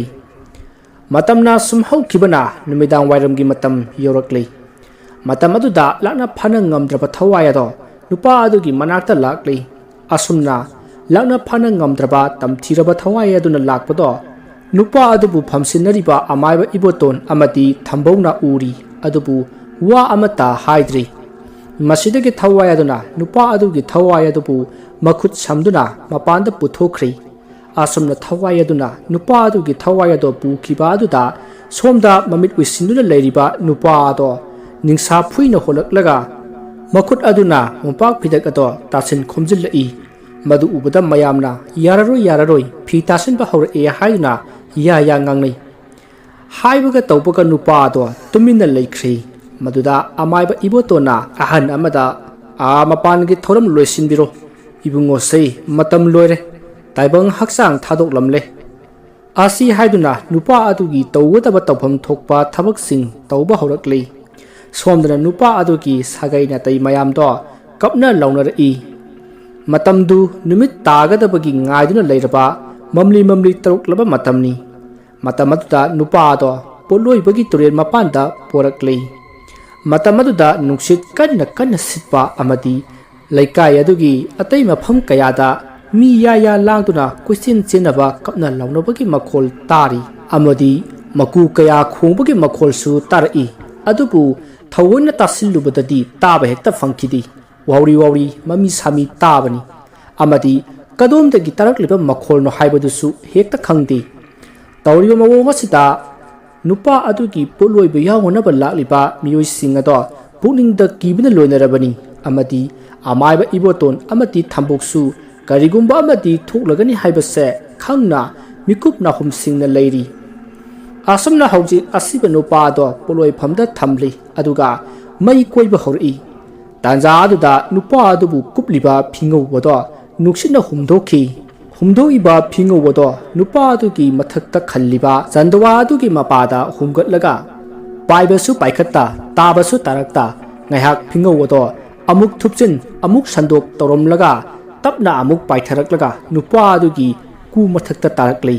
ꯃꯇꯝꯅ ꯁꯨꯝ ꯍꯧꯈꯤꯕꯅ ꯅꯨꯃꯤꯗꯥꯡ ꯋꯥꯏꯔꯝꯒꯤ ꯃꯇꯝ ꯌꯧꯔꯛꯂꯤ꯫ ꯃꯇꯝ ꯑꯗꯨꯗ ꯂꯥꯛꯅ ꯐꯥꯅ ꯉꯝꯗ꯭ꯔꯕ ꯊꯋꯥꯏ ꯑꯗꯣ ꯅꯨꯄꯥ ꯑꯗꯨꯒꯤ ꯃꯅꯥꯛꯇ ꯂꯥꯛꯂꯤ꯫ ꯑꯁꯨꯝꯅ ꯂꯥꯛꯅ ꯐꯥꯅ ꯉꯝꯗ꯭ꯔꯕ ꯇꯝꯊꯤꯔꯕ ꯊꯋꯥꯏ ꯑꯗꯨꯅ ꯂꯥꯛꯄꯗꯣ ꯅꯨꯄꯥ ꯑꯗꯨꯕꯨ ꯐꯝꯁꯤꯟꯅꯔꯤꯕ ꯑꯃꯥꯏꯕ ꯏꯕꯣꯇꯣꯟ ꯑꯃꯗꯤ ꯊꯝꯕꯧꯅ ꯎꯔꯤ꯫ ꯑꯗꯨꯕꯨ ꯋꯥ ꯑꯃꯠꯇ ꯍꯥꯏꯗ꯭ꯔꯤ꯫ ꯃꯁꯤꯗꯒꯤ ꯊꯋꯥꯏ ꯑꯗꯨꯅ ꯅꯨꯄꯥ ꯑꯗꯨꯒꯤ ꯊꯋꯥꯏ ꯑꯗꯨꯕꯨ ꯃꯈꯨꯠ ꯁꯝꯗꯨꯅ ꯃꯄꯥꯟꯗ ꯄꯨꯊꯣꯛꯈ꯭ꯔꯤ꯫ ꯑꯁꯨꯝꯅ ꯊꯋꯥꯏ ꯑꯗꯨꯅ ꯅꯨꯄꯥ ꯑꯗꯨꯒꯤ ꯊꯋꯥꯏ ꯑꯗꯨ ꯄꯨꯈꯤꯕ ꯑꯗꯨꯗ ꯁꯣꯝꯗ ꯃꯃꯤꯠ ꯎꯏꯁꯤꯟꯗꯨꯅ ꯂꯩꯔꯤꯕ ꯅꯨꯄꯥ ꯑꯗꯣ ꯅꯤꯡꯁꯥ ꯐꯨꯏꯅ ꯍꯣꯜꯂꯛꯂꯒ ꯃꯈꯨꯠ ꯑꯗꯨꯅ ꯃꯣꯝꯄꯥꯛ ꯐꯤꯗꯛ ꯑꯗꯣ ꯇꯥꯁꯤꯟ ꯈꯣꯝꯖꯤꯜꯂꯛꯏ꯫ ꯃꯗꯨ ꯎꯕꯗ ꯃꯌꯥꯝꯅ "ꯌꯥꯔꯔꯣꯏ, ꯌꯥꯔꯔꯣꯏ, ꯐꯤ ꯇꯥꯁꯤꯟꯕ ꯍꯧꯔꯛꯑꯦ" ꯍꯥꯏꯗꯨꯅ ꯌꯥ ꯌꯥ ꯉꯥꯡꯅꯩ꯫ ꯍꯥꯏꯕꯒ ꯇꯧꯕꯒ ꯅꯨꯄꯥ ꯑꯗꯣ ꯇꯨꯃꯤꯟꯅ ꯂꯩꯈ꯭ꯔꯦ꯫ ꯃꯗꯨꯗ ꯑꯃꯥꯏꯕ ꯏꯕꯣꯇꯣꯟꯅ ꯑꯍꯟ ꯑꯃꯗ "ꯑꯥ ꯃꯄꯥꯟꯒꯤ ꯊꯧꯔꯝ ꯂꯣꯏꯁꯤꯟꯕꯤꯔꯣ, ꯏꯕꯨꯡꯉꯣꯁꯦ ꯃꯇꯝ ꯂꯣꯏꯔꯦ, ꯇꯥꯏꯕꯪ ꯍꯛꯆꯥꯡ ꯊꯥꯗꯣꯛꯂꯝꯂꯦ" ꯑꯁꯤ ꯍꯥꯏꯗꯨꯅ ꯅꯨꯄꯥ ꯑꯗꯨꯒꯤ ꯇꯧꯒꯗꯕ ꯇꯧꯐꯝ ꯊꯣꯛꯄ ꯊꯕꯛꯁꯤꯡ ꯇꯧꯕ ꯍꯧꯔꯛꯂꯤ꯫ ꯁꯣꯝꯗꯅ ꯅꯨꯄꯥ ꯑꯗꯨꯒꯤ ꯁꯥꯒꯩ ꯅꯥꯇꯩ ꯃꯌꯥꯝꯗꯣ ꯀꯞꯅ ꯂꯥꯎꯅꯔꯛꯏ꯫ ꯃꯇꯝꯗꯨ ꯅꯨꯃꯤꯠ ꯇꯥꯒꯗꯕꯒꯤ ꯉꯥꯏꯗꯨꯅ ꯂꯩꯔꯕ ꯃꯝꯂꯤ ꯃꯝꯂꯤ ꯇꯧꯔꯛꯂꯕ ꯃꯇꯝꯅꯤ꯫ ꯃꯇꯝ ꯑꯗꯨꯗ ꯅꯨꯄꯥ ꯑꯗꯣ ꯄꯣꯠꯂꯣꯏꯕꯒꯤ ꯇꯨꯔꯦꯜ ꯃꯄꯥꯟꯗ ꯄꯣꯔꯛꯂꯤ꯫ ꯃꯇꯝ ꯑꯗꯨꯗ ꯅꯨꯡꯁꯤꯠ ꯀꯟꯅ ꯀꯟꯅ ꯁꯤꯠꯄ ꯑꯃꯗꯤ ꯂꯩꯀꯥꯏ ꯑꯗꯨꯒꯤ ꯑꯇꯩ ꯃꯐꯝ ꯀꯌꯥꯗ ꯃꯤ ꯌꯥ ꯌꯥ ꯂꯥꯡꯗꯨꯅ ꯀꯣꯏꯆꯦꯟ ꯆꯦꯟꯅꯕ ꯀꯞꯅ ꯂꯥꯎꯅꯕꯒꯤ ꯃꯈꯣꯜ ꯇꯥꯔꯤ꯫ ꯑꯃꯗꯤ ꯃꯀꯨ ꯀꯌꯥ ꯈꯣꯡꯕꯒꯤ ꯃꯈꯣꯜꯁꯨ ꯇꯥꯔꯛꯏ꯫ ꯑꯗꯨꯕꯨ ꯊꯑꯣꯏꯅ ꯇꯥꯁꯤꯜꯂꯨꯕꯗꯗꯤ ꯇꯥꯕ ꯍꯦꯛꯇ ꯐꯪꯈꯤꯗꯦ꯫ ꯋꯥꯎꯔꯤ ꯋꯥꯎꯔꯤ ꯃꯃꯤ ꯁꯥꯃꯤ ꯇꯥꯕꯅꯤ꯫ ꯑꯃꯗꯤ ꯀꯗꯣꯝꯗꯒꯤ ꯇꯥꯔꯛꯂꯤꯕ ꯃꯈꯣꯜꯅꯣ ꯍꯥꯏꯕꯗꯨꯁꯨ ꯍꯦꯛꯇ ꯈꯪꯗꯦ꯫ ꯇꯧꯔꯤꯕ ꯃꯑꯣꯡ ꯑꯁꯤꯗ ꯅꯨꯄꯥ ꯑꯗꯨꯒꯤ ꯄꯣꯠꯂꯣꯏꯕ ꯌꯥꯎꯅꯅꯕ ꯂꯥꯛꯂꯤꯕ ꯃꯤꯑꯣꯏꯁꯤꯡ ꯑꯗꯣ ꯄꯨꯛꯅꯤꯡꯗ ꯀꯤꯕꯅ ꯂꯣꯏꯅꯔꯕꯅꯤ꯫ ꯑꯃꯗꯤ ꯑꯃꯥꯏꯕ ꯏꯕꯣꯇꯣꯟ ꯑꯃꯗꯤ ꯊꯝꯕꯣꯛꯁꯨ ꯀꯔꯤꯒꯨꯝꯕ ꯑꯃꯗꯤ ꯊꯣꯛꯂꯒꯅꯤ ꯍꯥꯏꯕꯁꯦ ꯈꯪꯅ ꯃꯤꯀꯨꯞ ꯅꯥꯍꯨꯝꯁꯤꯡꯅ ꯂꯩꯔꯤ꯫ ꯑꯁꯨꯝꯅ ꯍꯧꯖꯤꯛ ꯑꯁꯤꯕ ꯅꯨꯄꯥ ꯑꯗꯣ ꯄꯣꯠꯂꯣꯏꯐꯝꯗ ꯊꯝꯂꯤ꯫ ꯑꯗꯨꯒ ꯃꯩ ꯀꯣꯏꯕ ꯍꯧꯔꯛꯏ꯫ ꯇꯥꯟꯖꯥ ꯑꯗꯨꯗ ꯅꯨꯄꯥ ꯑꯗꯨꯕꯨ ꯀꯨꯞꯂꯤꯕ ꯐꯤꯉꯧ ꯑꯗꯣ ꯅꯨꯡꯁꯤꯠꯅ ꯍꯨꯝꯗꯣꯛꯈꯤ꯫ ꯍꯨꯝꯗꯣꯛꯏꯕ ꯐꯤꯉꯧ ꯑꯗꯣ ꯅꯨꯄꯥ ꯑꯗꯨꯒꯤ ꯃꯊꯛꯇ ꯈꯜꯂꯤꯕ ꯆꯟꯗꯋꯥ ꯑꯗꯨꯒꯤ ꯃꯄꯥꯗ ꯍꯨꯝꯒꯠꯂꯒ ꯄꯥꯏꯕꯁꯨ ꯄꯥꯏꯈꯠꯇ, ꯇꯥꯕꯁꯨ ꯇꯥꯔꯛꯇ, ꯉꯥꯏꯍꯥꯛ ꯐꯤꯉꯧ ꯑꯗꯣ ꯑꯃꯨꯛ ꯊꯨꯞꯆꯤꯟ ꯑꯃꯨꯛ ꯁꯟꯗꯣꯛ ꯇꯧꯔꯝꯂꯒ ꯇꯞꯅ ꯑꯃꯨꯛ ꯄꯥꯏꯊꯔꯛꯂꯒ ꯅꯨꯄꯥ ꯑꯗꯨꯒꯤ ꯀꯨ ꯃꯊꯛꯇ ꯇꯥꯔꯛꯂꯤ꯫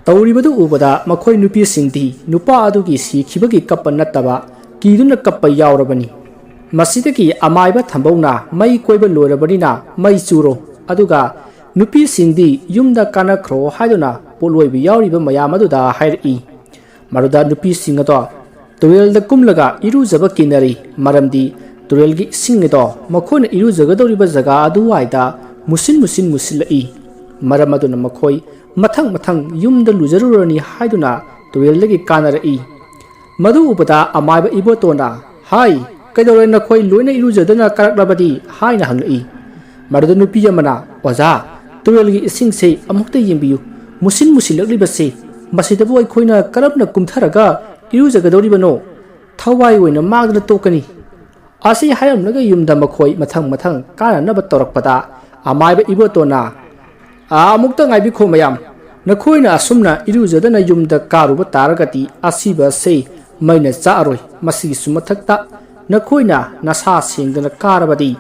ꯇꯧꯔꯤꯕꯗꯨ ꯎꯕꯗ ꯃꯈꯣꯏ ꯅꯨꯄꯤꯁꯤꯡꯗꯤ ꯅꯨꯄꯥ ꯑꯗꯨꯒꯤ ꯁꯤꯈꯤꯕꯒꯤ ꯀꯞꯄ ꯅꯠꯇꯕ ꯀꯤꯗꯨꯅ ꯀꯞꯄ ꯌꯥꯎꯔꯕꯅꯤ꯫ ꯃꯁꯤꯗꯒꯤ ꯑꯃꯥꯏꯕ ꯊꯝꯕꯧꯅ ꯃꯩ ꯀꯣꯏꯕ ꯂꯣꯏꯔꯕꯅꯤꯅ ꯃꯩ ꯆꯨꯔꯣ, ꯑꯗꯨꯒ ꯅꯨꯄꯤꯁꯤꯡꯗꯤ ꯌꯨꯝꯗ ꯀꯥꯅꯈ꯭ꯔꯣ ꯍꯥꯏꯗꯨꯅ ꯄꯣꯠꯂꯣꯏꯕ ꯌꯥꯎꯔꯤꯕ ꯃꯌꯥꯝ ꯑꯗꯨꯗ ꯍꯥꯏꯔꯛꯏ꯫ ꯃꯗꯨꯗ ꯅꯨꯄꯤꯁꯤꯡ ꯑꯗꯣ ꯇꯨꯔꯦꯜꯗ ꯀꯨꯝꯂꯒ ꯏꯔꯨꯖꯕ ꯀꯤꯅꯔꯤ꯫ ꯃꯔꯝꯗꯤ ꯇꯨꯔꯦꯜꯒꯤ ꯏꯁꯤꯡ ꯑꯗꯣ ꯃꯈꯣꯏꯅ ꯏꯔꯨꯖꯒꯗꯧꯔꯤꯕ ꯖꯒꯥ ꯑꯗꯨꯋꯥꯏꯗ ꯃꯨꯁꯤꯟ ꯃꯨꯁꯤꯟ ꯃꯨꯁꯤꯜꯂꯛꯏ꯫ ꯃꯔꯝ ꯑꯗꯨꯅ ꯃꯈꯣꯏ ꯃꯊꯪ ꯃꯊꯪ ꯌꯨꯝꯗ ꯂꯨꯖꯔꯨꯔꯅꯤ ꯍꯥꯏꯗꯨꯅ ꯇꯨꯔꯦꯜꯗꯒꯤ ꯀꯥꯅꯔꯛꯏ꯫ ꯃꯗꯨ ꯎꯕꯗ ꯑꯃꯥꯏꯕ ꯏꯕꯣꯇꯣꯟꯅ, "ꯍꯥꯏ, ꯀꯩꯗꯧꯔꯦ ꯅꯈꯣꯏ ꯂꯣꯏꯅ ꯏꯔꯨꯖꯗꯅ ꯀꯥꯔꯛꯂꯕꯗꯤ?" ꯍꯥꯏꯅ ꯍꯪꯂꯛꯏ꯫ ꯃꯗꯨꯗ ꯅꯨꯄꯤ ꯑꯃꯅ, "ꯑꯣꯖꯥ, ꯇꯨꯔꯦꯜꯒꯤ ꯏꯁꯤꯡꯁꯦ ꯑꯃꯨꯛꯇ ꯌꯦꯡꯕꯤꯌꯨ, ꯃꯨꯁꯤꯟ ꯃꯨꯁꯤꯜꯂꯛꯂꯤꯕꯁꯤ, ꯃꯁꯤꯗꯕꯨ ꯑꯩꯈꯣꯏꯅ ꯀꯔꯝꯅ ꯀꯨꯝꯊꯔꯒ ꯏꯔꯨꯖꯒꯗꯧꯔꯤꯕꯅꯣ? ꯊꯋꯥꯏ ꯑꯣꯏꯅ ꯃꯥꯡꯗꯅ ꯇꯣꯛꯀꯅꯤ꯫" ꯑꯁꯤ ꯍꯥꯏꯔꯝꯂꯒ ꯌꯨꯝꯗ ꯃꯈꯣꯏ ꯃꯊꯪ ꯃꯊꯪ ꯀꯥꯅꯅꯕ ꯇꯧꯔꯛꯄꯗ ꯑꯃꯥꯏꯕ ꯏꯕꯣꯇꯣꯟꯅ, "ꯑꯥ, ꯑꯃꯨꯛꯇ ꯉꯥꯏꯕꯤꯈꯣ ꯃꯌꯥꯝ, ꯅꯈꯣꯏꯅ ꯑꯁꯨꯝꯅ ꯏꯔꯨꯖꯗꯅ ꯌꯨꯝꯗ ꯀꯥꯔꯨꯕ ꯇꯥꯔꯒꯗꯤ ꯑꯁꯤꯕ ꯑꯁꯤ ꯃꯩꯅ ꯆꯥꯛꯑꯔꯣꯏ꯫ ꯃꯁꯤꯒꯤꯁꯨ ꯃꯊꯛꯇ ꯅꯈꯣꯏꯅ ꯅꯁꯥ ꯁꯦꯡꯗꯅ ꯀꯥꯔꯕꯗꯤ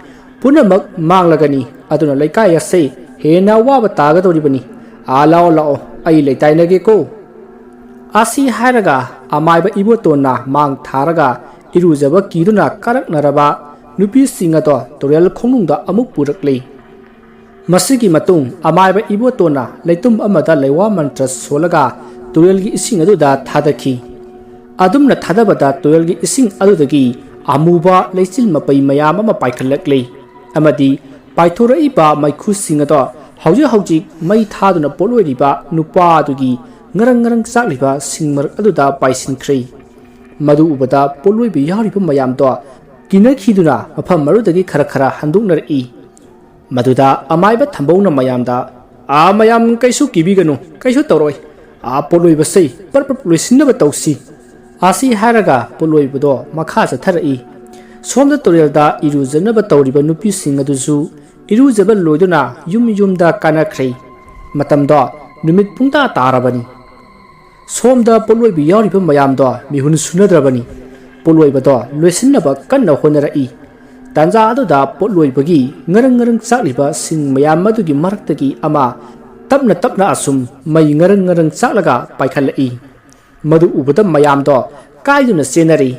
ꯄꯨꯝꯅꯃꯛ ꯃꯥꯡꯂꯒꯅꯤ꯫ ꯑꯗꯨꯅ ꯂꯩꯀꯥꯏ ꯑꯁꯤ ꯍꯦꯟꯅ ꯑꯋꯥꯕ ꯇꯥꯒꯗꯧꯔꯤꯕꯅꯤ꯫ ꯑꯥ, ꯂꯥꯛꯑꯣ, ꯂꯥꯛꯑꯣ, ꯑꯩ ꯂꯩꯇꯥꯏꯅꯒꯦꯀꯣ꯫" ꯑꯁꯤ ꯍꯥꯏꯔꯒ ꯑꯃꯥꯏꯕ ꯏꯕꯣꯇꯣꯟꯅ ꯃꯥꯡ ꯊꯥꯔꯒ ꯏꯔꯨꯖꯕ ꯀꯤꯗꯨꯅ ꯀꯥꯔꯛꯅꯔꯕ ꯅꯨꯄꯤꯁꯤꯡ ꯑꯗꯣ ꯇꯨꯔꯦꯜ ꯈꯣꯡꯅꯨꯡꯗ ꯑꯃꯨꯛ ꯄꯨꯔꯛꯂꯤ꯫ ꯃꯁꯤꯒꯤ ꯃꯇꯨꯡ ꯑꯃꯥꯏꯕ ꯏꯕꯣꯇꯣꯟꯅ ꯂꯩꯇꯨꯝ ꯑꯃꯗ ꯂꯩꯋꯥ ꯃꯟꯇ꯭ꯔ ꯁꯣꯜꯂꯒ ꯇꯨꯔꯦꯜꯒꯤ ꯏꯁꯤꯡ ꯑꯗꯨꯗ ꯊꯥꯗꯈꯤ꯫ ꯑꯗꯨꯝꯅ ꯊꯥꯗꯕꯗ ꯇꯨꯔꯦꯜꯒꯤ ꯏꯁꯤꯡ ꯑꯗꯨꯗꯒꯤ ꯑꯃꯨꯕ ꯂꯩꯆꯤꯜ ꯃꯄꯩ ꯃꯌꯥꯝ ꯑꯃ ꯄꯥꯏꯈꯠꯂꯛꯂꯤ, ꯑꯃꯗꯤ ꯄꯥꯏꯊꯣꯔꯛꯏꯕ ꯃꯩꯈꯨꯁꯤꯡ ꯑꯗꯣ ꯍꯧꯖꯤꯛ ꯍꯧꯖꯤꯛ ꯃꯩ ꯊꯥꯗꯨꯅ ꯄꯣꯠꯂꯣꯏꯔꯤꯕ ꯅꯨꯄꯥ ꯑꯗꯨꯒꯤ ꯉꯔꯪ ꯉꯔꯪ ꯆꯥꯛꯂꯤꯕ ꯁꯤꯡ ꯃꯔꯛ ꯑꯗꯨꯗ ꯄꯥꯏꯁꯤꯟꯈ꯭ꯔꯦ꯫ ꯃꯗꯨ ꯎꯕꯗ ꯄꯣꯠꯂꯣꯏꯕ ꯌꯥꯎꯔꯤꯕ ꯃꯌꯥꯝꯗꯣ ꯀꯤꯅꯈꯤꯗꯨꯅ ꯃꯐꯝ ꯑꯗꯨꯗꯒꯤ ꯈꯔ ꯈꯔ ꯍꯟꯗꯣꯛꯅꯔꯛꯏ꯫ ꯃꯗꯨꯗ ꯑꯃꯥꯏꯕ ꯊꯝꯕꯧꯅ ꯃꯌꯥꯝꯗ, "ꯑꯥ, ꯃꯌꯥꯝ ꯀꯩꯁꯨ ꯀꯤꯕꯤꯒꯅꯨ, ꯀꯩꯁꯨ ꯇꯧꯔꯣꯏ꯫ ꯑꯥ, ꯄꯣꯠꯂꯣꯏꯕꯁꯦ ꯄꯔꯞ ꯄꯔꯞ ꯂꯣꯏꯁꯤꯟꯅꯕ ꯇꯧꯁꯤ"꯫ ꯑꯁꯤ ꯍꯥꯏꯔꯒ ꯄꯣꯠꯂꯣꯏꯕꯗꯣ ꯃꯈꯥ ꯆꯠꯊꯔꯛꯏ꯫ ꯁꯣꯝꯗ ꯇꯨꯔꯦꯜꯗ ꯏꯔꯨꯖꯅꯕ ꯇꯧꯔꯤꯕ ꯅꯨꯄꯤꯁꯤꯡ ꯑꯗꯨꯁꯨ ꯏꯔꯨꯖꯕ ꯂꯣꯏꯗꯨꯅ ꯌꯨꯝ ꯌꯨꯝꯗ ꯀꯥꯅꯈ꯭ꯔꯦ꯫ ꯃꯇꯝꯗꯣ ꯅꯨꯃꯤꯠ ꯄꯨꯡꯇꯥ ꯇꯥꯔꯕꯅꯤ꯫ ꯁꯣꯝꯗ ꯄꯣꯠꯂꯣꯏꯕ ꯌꯥꯎꯔꯤꯕ ꯃꯌꯥꯝꯗꯣ ꯃꯤꯍꯨꯟ ꯁꯨꯅꯗ꯭ꯔꯕꯅꯤ꯫ ꯄꯣꯠꯂꯣꯏꯕꯗꯣ ꯂꯣꯏꯁꯤꯟꯅꯕ ꯀꯟꯅ ꯍꯣꯠꯅꯔꯛꯏ꯫ ꯇꯥꯟꯖꯥ ꯑꯗꯨꯗ ꯄꯣꯠꯂꯣꯏꯕꯒꯤ ꯉꯔꯪ ꯉꯔꯪ ꯆꯥꯛꯂꯤꯕ ꯁꯤꯡ ꯃꯌꯥꯝ ꯑꯗꯨꯒꯤ ꯃꯔꯛꯇꯒꯤ ꯑꯃ ꯇꯞꯅ ꯇꯞꯅ ꯑꯁꯨꯝ ꯃꯩ ꯉꯔꯪ ꯉꯔꯪ ꯆꯥꯛꯂꯒ ꯄꯥꯏꯈꯠꯂꯛꯏ꯫ ꯃꯗꯨ ꯎꯕꯗ ꯃꯌꯥꯝꯗꯣ ꯀꯥꯏꯗꯨꯅ ꯆꯦꯟꯅꯔꯤ꯫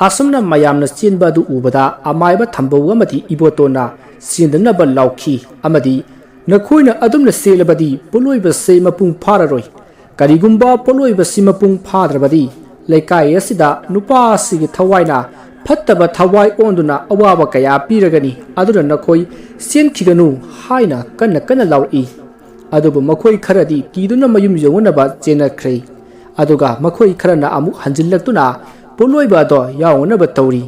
ꯑꯁꯨꯝꯅ ꯃꯌꯥꯝꯅ ꯆꯦꯟꯕ ꯑꯗꯨ ꯎꯕꯗ ꯑꯃꯥꯏꯕ ꯊꯝꯕꯧ ꯑꯃꯗꯤ ꯏꯕꯣꯇꯣꯟꯅ ꯆꯦꯟꯗꯅꯕ ꯂꯥꯎꯈꯤ ꯑꯃꯗꯤ, "ꯅꯈꯣꯏꯅ ꯑꯗꯨꯝꯅ ꯆꯦꯜꯂꯕꯗꯤ ꯄꯣꯠꯂꯣꯏꯕꯁꯦ ꯃꯄꯨꯡ ꯐꯥꯔꯔꯣꯏ꯫ ꯀꯔꯤꯒꯨꯝꯕ ꯄꯣꯠꯂꯣꯏꯕꯁꯤ ꯃꯄꯨꯡ ꯐꯥꯗ꯭ꯔꯕꯗꯤ ꯂꯩꯀꯥꯏ ꯑꯁꯤꯗ ꯅꯨꯄꯥ ꯑꯁꯤꯒꯤ ꯊꯋꯥꯏꯅ ꯐꯠꯇꯕ ꯊꯋꯥꯏ ꯑꯣꯟꯗꯨꯅ ꯑꯋꯥꯕ ꯀꯌꯥ ꯄꯤꯔꯒꯅꯤ꯫ ꯑꯗꯨꯅ ꯅꯈꯣꯏ ꯆꯦꯟꯈꯤꯒꯅꯨ" ꯍꯥꯏꯅ ꯀꯟꯅ ꯀꯟꯅ ꯂꯥꯎꯔꯛꯏ꯫ ꯑꯗꯨꯕꯨ ꯃꯈꯣꯏ ꯈꯔꯗꯤ ꯀꯤꯗꯨꯅ ꯃꯌꯨꯝ ꯌꯧꯅꯅꯕ ꯆꯦꯟꯅꯈ꯭ꯔꯦ꯫ ꯑꯗꯨꯒ ꯃꯈꯣꯏ ꯈꯔꯅ ꯑꯃꯨꯛ ꯍꯟꯖꯤꯜꯂꯛꯇꯨꯅ ꯄꯣꯠꯂꯣꯏꯕ ꯑꯗꯣ ꯌꯥꯎꯅꯅꯕ ꯇꯧꯔꯤ꯫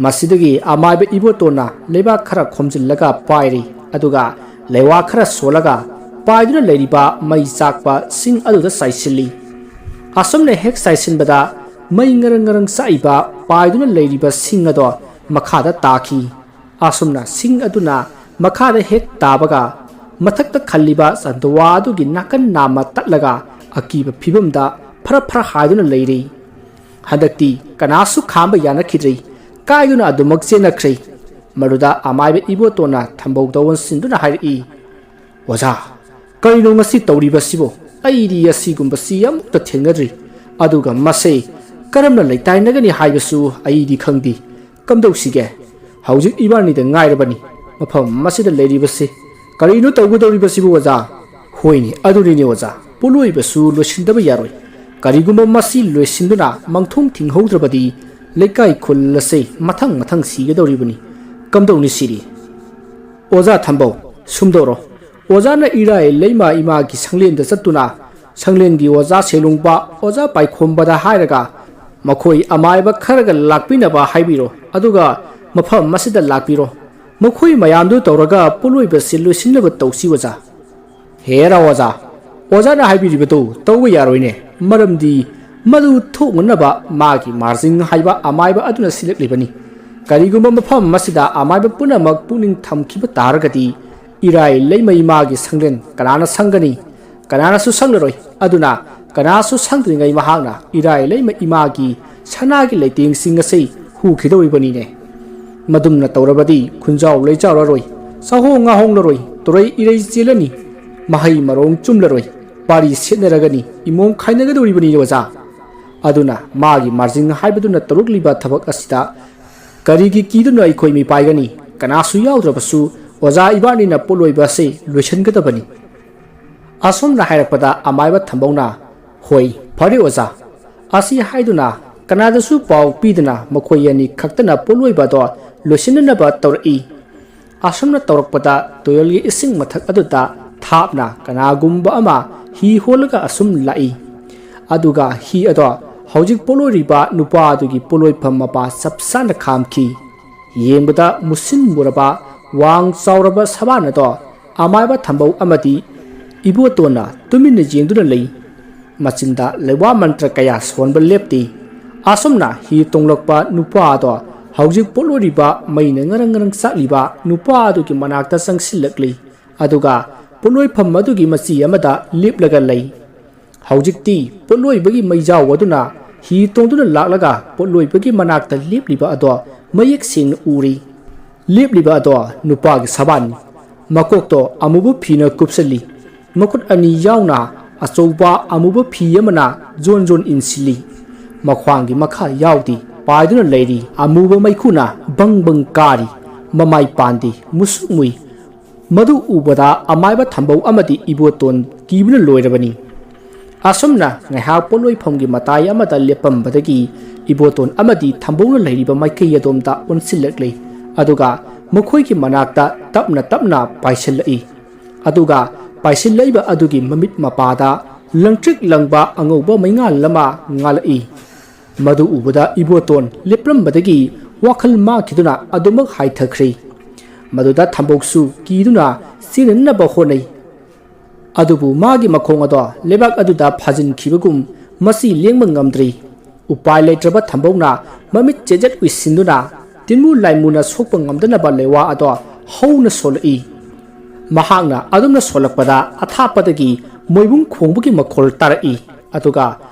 ꯃꯁꯤꯗꯒꯤ ꯑꯃꯥꯏꯕ ꯏꯕꯣꯇꯣꯟꯅ ꯂꯩꯕꯥꯛ ꯈꯔ ꯈꯣꯝꯖꯤꯜꯂꯒ ꯄꯥꯏꯔꯤ, ꯑꯗꯨꯒ ꯂꯩꯋꯥ ꯈꯔ ꯁꯣꯜꯂꯒ ꯄꯥꯏꯗꯨꯅ ꯂꯩꯔꯤꯕ ꯃꯩ ꯆꯥꯛꯄ ꯁꯤꯡ ꯑꯗꯨꯗ ꯆꯥꯏꯁꯤꯜꯂꯤ꯫ ꯑꯁꯨꯝꯅ ꯍꯦꯛ ꯆꯥꯏꯁꯤꯟꯕꯗ ꯃꯩ ꯉꯔꯪ ꯉꯔꯪ ꯆꯥꯛꯏꯕ ꯄꯥꯏꯗꯨꯅ ꯂꯩꯔꯤꯕ ꯁꯤꯡ ꯑꯗꯣ ꯃꯈꯥꯗ ꯇꯥꯈꯤ꯫ ꯑꯁꯨꯝꯅ ꯁꯤꯡ ꯑꯗꯨꯅ ꯃꯈꯥꯗ ꯍꯦꯛ ꯇꯥꯕꯒ ꯃꯊꯛꯇ ꯈꯜꯂꯤꯕ ꯆꯟꯗꯋꯥ ꯑꯗꯨꯒꯤ ꯅꯥꯀꯟ ꯅꯥꯝꯃ ꯇꯠꯂꯒ ꯑꯀꯤꯕ ꯐꯤꯕꯝꯗ ꯐꯔ ꯐꯔ ꯍꯥꯏꯗꯨꯅ ꯂꯩꯔꯤ꯫ ꯍꯟꯗꯛꯇꯤ ꯀꯅꯥꯁꯨ ꯈꯥꯝꯕ ꯌꯥꯅꯈꯤꯗ꯭ꯔꯦ꯫ ꯀꯥꯏꯗꯨꯅ ꯑꯗꯨꯃꯛ ꯆꯦꯟꯅꯈ꯭ꯔꯦ꯫ ꯃꯗꯨꯗ ꯑꯃꯥꯏꯕ ꯏꯕꯣꯇꯣꯟꯅ ꯊꯝꯕꯧꯗ ꯑꯣꯟꯁꯤꯟꯗꯨꯅ ꯍꯥꯏꯔꯛꯏ, "ꯑꯣꯖꯥ, ꯀꯔꯤꯅꯣ ꯉꯁꯤ ꯇꯧꯔꯤꯕꯁꯤꯕꯣ? ꯑꯩꯗꯤ ꯑꯁꯤꯒꯨꯝꯕꯁꯤ ꯑꯃꯨꯛꯇ ꯊꯦꯡꯅꯗ꯭ꯔꯤ꯫ ꯑꯗꯨꯒ ꯃꯁꯦ ꯀꯔꯝꯅ ꯂꯩꯇꯥꯏꯅꯒꯅꯤ ꯍꯥꯏꯕꯁꯨ ꯑꯩꯗꯤ ꯈꯪꯗꯦ꯫ ꯀꯝꯗꯧꯁꯤꯒꯦ? ꯍꯧꯖꯤꯛ ꯏꯕꯥꯅꯤꯗ ꯉꯥꯏꯔꯕꯅꯤ ꯃꯐꯝ ꯑꯁꯤꯗ ꯂꯩꯔꯤꯕꯁꯤ꯫ ꯀꯔꯤꯅꯣ ꯇꯧꯒꯗꯧꯔꯤꯕꯁꯤꯕꯨ, ꯑꯣꯖꯥ?" "ꯍꯣꯏꯅꯦ, ꯑꯗꯨꯅꯤꯅꯦ, ꯑꯣꯖꯥ꯫ ꯄꯣꯠꯂꯣꯏꯕꯁꯨ ꯂꯣꯏꯁꯤꯟꯗꯕ ꯌꯥꯔꯣꯏ꯫ ꯀꯔꯤꯒꯨꯝꯕ ꯃꯁꯤ ꯂꯣꯏꯁꯤꯟꯗꯨꯅ ꯃꯪꯊꯣꯡ ꯊꯤꯡꯍꯧꯗ꯭ꯔꯕꯗꯤ ꯂꯩꯀꯥꯏ ꯈꯨꯜ ꯑꯁꯦ ꯃꯊꯪ ꯃꯊꯪ ꯁꯤꯒꯗꯧꯔꯤꯕꯅꯤ꯫ ꯀꯝꯗꯧꯅꯤ ꯁꯤꯗꯤ? ꯑꯣꯖꯥ ꯊꯝꯕꯧ, ꯁꯨꯝꯗꯧꯔꯣ꯫ ꯑꯣꯖꯥꯅ ꯏꯔꯥꯏ ꯂꯩꯃ ꯏꯃꯥꯒꯤ ꯁꯪꯂꯦꯟꯗ ꯆꯠꯇꯨꯅ ꯁꯪꯂꯦꯟꯒꯤ ꯑꯣꯖꯥ ꯁꯦꯂꯨꯡꯕ, ꯑꯣꯖꯥ ꯄꯥꯏꯈꯣꯝꯕꯗ ꯍꯥꯏꯔꯒ ꯃꯈꯣꯏ ꯑꯃꯥꯏꯕ ꯈꯔꯒ ꯂꯥꯛꯄꯤꯅꯕ ꯍꯥꯏꯕꯤꯔꯣ꯫ ꯑꯗꯨꯒ ꯃꯐꯝ ꯑꯁꯤꯗ ꯂꯥꯛꯄꯤꯔꯣ꯫ ꯃꯈꯣꯏ ꯃꯌꯥꯝꯗꯨ ꯇꯧꯔꯒ ꯄꯣꯠꯂꯣꯏꯕꯁꯤ ꯂꯣꯏꯁꯤꯟꯅꯕ ꯇꯧꯁꯤ ꯑꯣꯖꯥ꯫ ꯍꯦꯔꯥ ꯑꯣꯖꯥ, ꯑꯣꯖꯥꯅ ꯍꯥꯏꯕꯤꯔꯤꯕꯗꯨ ꯇꯧꯕ ꯌꯥꯔꯣꯏꯅꯦ, ꯃꯔꯝꯗꯤ ꯃꯗꯨ ꯊꯣꯛꯅꯅꯕ ꯃꯥꯒꯤ ꯃꯥꯔꯖꯤꯡ ꯍꯥꯏꯕ ꯑꯃꯥꯏꯕ ꯑꯗꯨꯅ ꯁꯤꯜꯂꯛꯂꯤꯕꯅꯤ꯫ ꯀꯔꯤꯒꯨꯝꯕ ꯃꯐꯝ ꯑꯁꯤꯗ ꯑꯃꯥꯏꯕ ꯄꯨꯝꯅꯃꯛ ꯄꯨꯛꯅꯤꯡ ꯊꯝꯈꯤꯕ ꯇꯥꯔꯒꯗꯤ ꯏꯔꯥꯏ ꯂꯩꯃ ꯏꯃꯥꯒꯤ ꯁꯪꯂꯦꯟ ꯀꯅꯥꯅ ꯁꯪꯒꯅꯤ? ꯀꯅꯥꯅꯁꯨ ꯁꯪꯂꯔꯣꯏ꯫ ꯑꯗꯨꯅ ꯀꯅꯥꯁꯨ ꯁꯪꯗ꯭ꯔꯤꯉꯩ ꯃꯍꯥꯛꯅ ꯏꯔꯥꯏ ꯂꯩꯃ ꯏꯃꯥꯒꯤ ꯁꯅꯥꯒꯤ ꯂꯩꯇꯦꯡꯁꯤꯡ ꯑꯁꯤ ꯍꯨꯈꯤꯗꯧꯔꯤꯕꯅꯤꯅꯦ꯫ ꯃꯗꯨꯝꯅ ꯇꯧꯔꯕꯗꯤ ꯈꯨꯟꯖꯥꯎ ꯂꯩꯆꯥꯎꯔꯔꯣꯏ, ꯆꯥꯍꯣꯡ ꯉꯥꯍꯣꯡꯂꯔꯣꯏ, ꯇꯨꯔꯩ ꯏꯔꯩ ꯆꯦꯜꯂꯅꯤ, ꯃꯍꯩ ꯃꯔꯣꯡ ꯆꯨꯝꯂꯔꯣꯏ, ꯄꯥꯔꯤ ꯁꯦꯠꯅꯔꯒꯅꯤ, ꯏꯃꯣꯡ ꯈꯥꯏꯅꯒꯗꯧꯔꯤꯕꯅꯤ ꯑꯣꯖꯥ꯫ ꯑꯗꯨꯅ ꯃꯥꯒꯤ ꯃꯥꯔꯖꯤꯡ ꯍꯥꯏꯕꯗꯨꯅ ꯇꯧꯔꯛꯂꯤꯕ ꯊꯕꯛ ꯑꯁꯤꯗ ꯀꯔꯤꯒꯤ ꯀꯤꯗꯨꯅ ꯑꯩꯈꯣꯏ ꯃꯤꯄꯥꯏꯒꯅꯤ? ꯀꯅꯥꯁꯨ ꯌꯥꯎꯗ꯭ꯔꯕꯁꯨ ꯑꯣꯖꯥ ꯏꯕꯥꯅꯤꯅ ꯄꯣꯠꯂꯣꯏꯕ ꯑꯁꯤ ꯂꯣꯏꯁꯤꯟꯒꯗꯕꯅꯤ꯫ ꯑꯁꯨꯝꯅ ꯍꯥꯏꯔꯛꯄꯗ ꯑꯃꯥꯏꯕ ꯊꯝꯕꯧꯅ, "ꯍꯣꯏ, ꯐꯔꯦ ꯑꯣꯖꯥ"꯫ ꯑꯁꯤ ꯍꯥꯏꯗꯨꯅ ꯀꯅꯥꯗꯁꯨ ꯄꯥꯎ ꯄꯤꯗꯅ ꯃꯈꯣꯏ ꯑꯅꯤ ꯈꯛꯇꯅ ꯄꯣꯠꯂꯣꯏꯕ ꯑꯗꯣ ꯂꯣꯏꯁꯤꯟꯅꯅꯕ ꯇꯧꯔꯛꯏ꯫ ꯑꯁꯨꯝꯅ ꯇꯧꯔꯛꯄꯗ ꯇꯨꯔꯦꯜꯒꯤ ꯏꯁꯤꯡ ꯃꯊꯛ ꯑꯗꯨꯗ ꯊꯥꯞꯅ ꯀꯅꯥꯒꯨꯝꯕ ꯑꯃ ꯍꯤ ꯍꯣꯜꯂꯒ ꯑꯁꯨꯝ ꯂꯥꯛꯏ꯫ ꯑꯗꯨꯒ ꯍꯤ ꯑꯗꯣ ꯍꯧꯖꯤꯛ ꯄꯣꯠꯂꯣꯏꯔꯤꯕ ꯅꯨꯄꯥ ꯑꯗꯨꯒꯤ ꯄꯣꯠꯂꯣꯏꯐꯝ ꯃꯄꯥ ꯆꯞ ꯆꯥꯅ ꯈꯥꯝꯈꯤ꯫ ꯌꯦꯡꯕꯗ ꯃꯨꯁꯤꯟ ꯃꯨꯔꯕ, ꯋꯥꯡ ꯆꯥꯎꯔꯕ ꯁꯕꯥꯟ ꯑꯗꯣ ꯑꯃꯥꯏꯕ ꯊꯝꯕꯧ ꯑꯃꯗꯤ ꯏꯕꯣꯇꯣꯟꯅ ꯇꯨꯃꯤꯟꯅ ꯌꯦꯡꯗꯨꯅ ꯂꯩ꯫ ꯃꯆꯤꯟꯗ ꯂꯩꯋꯥ ꯃꯟꯇ꯭ꯔ ꯀꯌꯥ ꯁꯣꯟꯕ ꯂꯦꯞꯇꯦ꯫ ꯑꯁꯨꯝꯅ ꯍꯤ ꯇꯣꯡꯂꯛꯄ ꯅꯨꯄꯥ ꯑꯗꯣ ꯍꯧꯖꯤꯛ ꯄꯣꯠꯂꯣꯏꯔꯤꯕ ꯃꯩꯅ ꯉꯔꯪ ꯉꯔꯪ ꯆꯥꯛꯂꯤꯕ ꯅꯨꯄꯥ ꯑꯗꯨꯒꯤ ꯃꯅꯥꯛꯇ ꯆꯪꯁꯤꯜꯂꯛꯂꯤ꯫ ꯑꯗꯨꯒ ꯄꯣꯠꯂꯣꯏꯐꯝ ꯑꯗꯨꯒꯤ ꯃꯆꯤ ꯑꯃꯗ ꯂꯦꯞꯂꯒ ꯂꯩ꯫ ꯍꯧꯖꯤꯛꯇꯤ ꯄꯣꯠꯂꯣꯏꯕꯒꯤ ꯃꯩꯖꯥꯎ ꯑꯗꯨꯅ ꯍꯤ ꯇꯣꯡꯗꯨꯅ ꯂꯥꯛꯂꯒ ꯄꯣꯠꯂꯣꯏꯕꯒꯤ ꯃꯅꯥꯛꯇ ꯂꯦꯞꯂꯤꯕ ꯑꯗꯣ ꯃꯌꯦꯛ ꯁꯦꯡꯅ ꯎꯔꯤ꯫ ꯂꯦꯞꯂꯤꯕ ꯑꯗꯣ ꯅꯨꯄꯥꯒꯤ ꯁꯕꯥꯟꯅꯤ꯫ ꯃꯀꯣꯛꯇꯣ ꯑꯃꯨꯕ ꯐꯤꯅ ꯀꯨꯞꯁꯤꯜꯂꯤ꯫ ꯃꯈꯨꯠ ꯑꯅꯤ ꯌꯥꯎꯅ ꯑꯆꯧꯕ ꯑꯃꯨꯕ ꯐꯤ ꯑꯃꯅ ꯖꯣꯟ ꯖꯣꯟ ꯏꯟꯁꯤꯜꯂꯤ꯫ ꯃꯈ꯭ꯋꯥꯡꯒꯤ ꯃꯈꯥ ꯌꯥꯎꯗꯦ, ꯄꯥꯏꯗꯨꯅ ꯂꯩꯔꯤ꯫ ꯑꯃꯨꯕ ꯃꯩꯈꯨꯅ ꯕꯪ ꯕꯪ ꯀꯥꯔꯤ꯫ ꯃꯃꯥꯏ ꯄꯥꯟꯗꯦ, ꯃꯨꯁꯨꯛ ꯃꯨꯏ꯫ ꯃꯗꯨ ꯎꯕꯗ ꯑꯃꯥꯏꯕ ꯊꯝꯕꯧ ꯑꯃꯗꯤ ꯏꯕꯣꯇꯣꯟ ꯀꯤꯕꯅ ꯂꯣꯏꯔꯕꯅꯤ꯫ ꯑꯁꯨꯝꯅ ꯉꯥꯏꯍꯥꯛ ꯄꯣꯠꯂꯣꯏꯐꯝꯒꯤ ꯃꯇꯥꯏ ꯑꯃꯗ ꯂꯦꯞꯄꯝꯕꯗꯒꯤ ꯏꯕꯣꯇꯣꯟ ꯑꯃꯗꯤ ꯊꯝꯕꯧꯅ ꯂꯩꯔꯤꯕ ꯃꯥꯏꯀꯩ ꯑꯗꯣꯝꯗ ꯑꯣꯟꯁꯤꯜꯂꯛꯂꯤ꯫ ꯑꯗꯨꯒ ꯃꯈꯣꯏꯒꯤ ꯃꯅꯥꯛꯇ ꯇꯞꯅ ꯇꯞꯅ ꯄꯥꯏꯁꯤꯜꯂꯛꯏ꯫ ꯑꯗꯨꯒ ꯄꯥꯏꯁꯤꯜꯂꯛꯏꯕ ꯑꯗꯨꯒꯤ ꯃꯃꯤꯠ ꯃꯄꯥꯗ ꯂꯪꯇ꯭ꯔꯤꯛ ꯂꯪꯕ ꯑꯉꯧꯕ ꯃꯩꯉꯥꯜ ꯑꯃ ꯉꯥꯜꯂꯛꯏ꯫ ꯃꯗꯨ ꯎꯕꯗ ꯏꯕꯣꯇꯣꯟ ꯂꯦꯞꯂꯝꯕꯗꯒꯤ ꯋꯥꯈꯜ ꯃꯥꯡꯈꯤꯗꯨꯅ ꯑꯗꯨꯃꯛ ꯍꯥꯏꯊꯈ꯭ꯔꯦ꯫ ꯃꯗꯨꯗ ꯊꯝꯕꯧꯁꯨ ꯀꯤꯗꯨꯅ ꯆꯦꯟꯅꯅꯕ ꯍꯣꯠꯅꯩ꯫ ꯑꯗꯨꯕꯨ ꯃꯥꯒꯤ ꯃꯈꯣꯡ ꯑꯗꯣ ꯂꯩꯕꯥꯛ ꯑꯗꯨꯗ ꯐꯥꯖꯤꯟꯈꯤꯕꯒꯨꯝ ꯃꯁꯤ ꯂꯦꯡꯕ ꯉꯝꯗ꯭ꯔꯤ꯫ ꯎꯄꯥꯏ ꯂꯩꯇ꯭ꯔꯕ ꯊꯝꯕꯧꯅ ꯃꯃꯤꯠ ꯆꯦꯖꯠ ꯎꯏꯁꯤꯟꯗꯨꯅ ꯇꯤꯟꯃꯨ ꯂꯥꯏꯃꯨꯅ ꯁꯣꯛꯄ ꯉꯝꯗꯅꯕ ꯂꯩꯋꯥ ꯑꯗꯣ ꯍꯧꯅ ꯁꯣꯜꯂꯛꯏ꯫ ꯃꯍꯥꯛꯅ ꯑꯗꯨꯝꯅ ꯁꯣꯜꯂꯛꯄꯗ ꯑꯊꯥꯞꯄꯗꯒꯤ ꯃꯣꯏꯕꯨꯡ ꯈꯣꯡꯕꯒꯤ ꯃꯈꯣꯜ ꯇꯥꯔꯛꯏ꯫ ꯑꯗꯨꯒ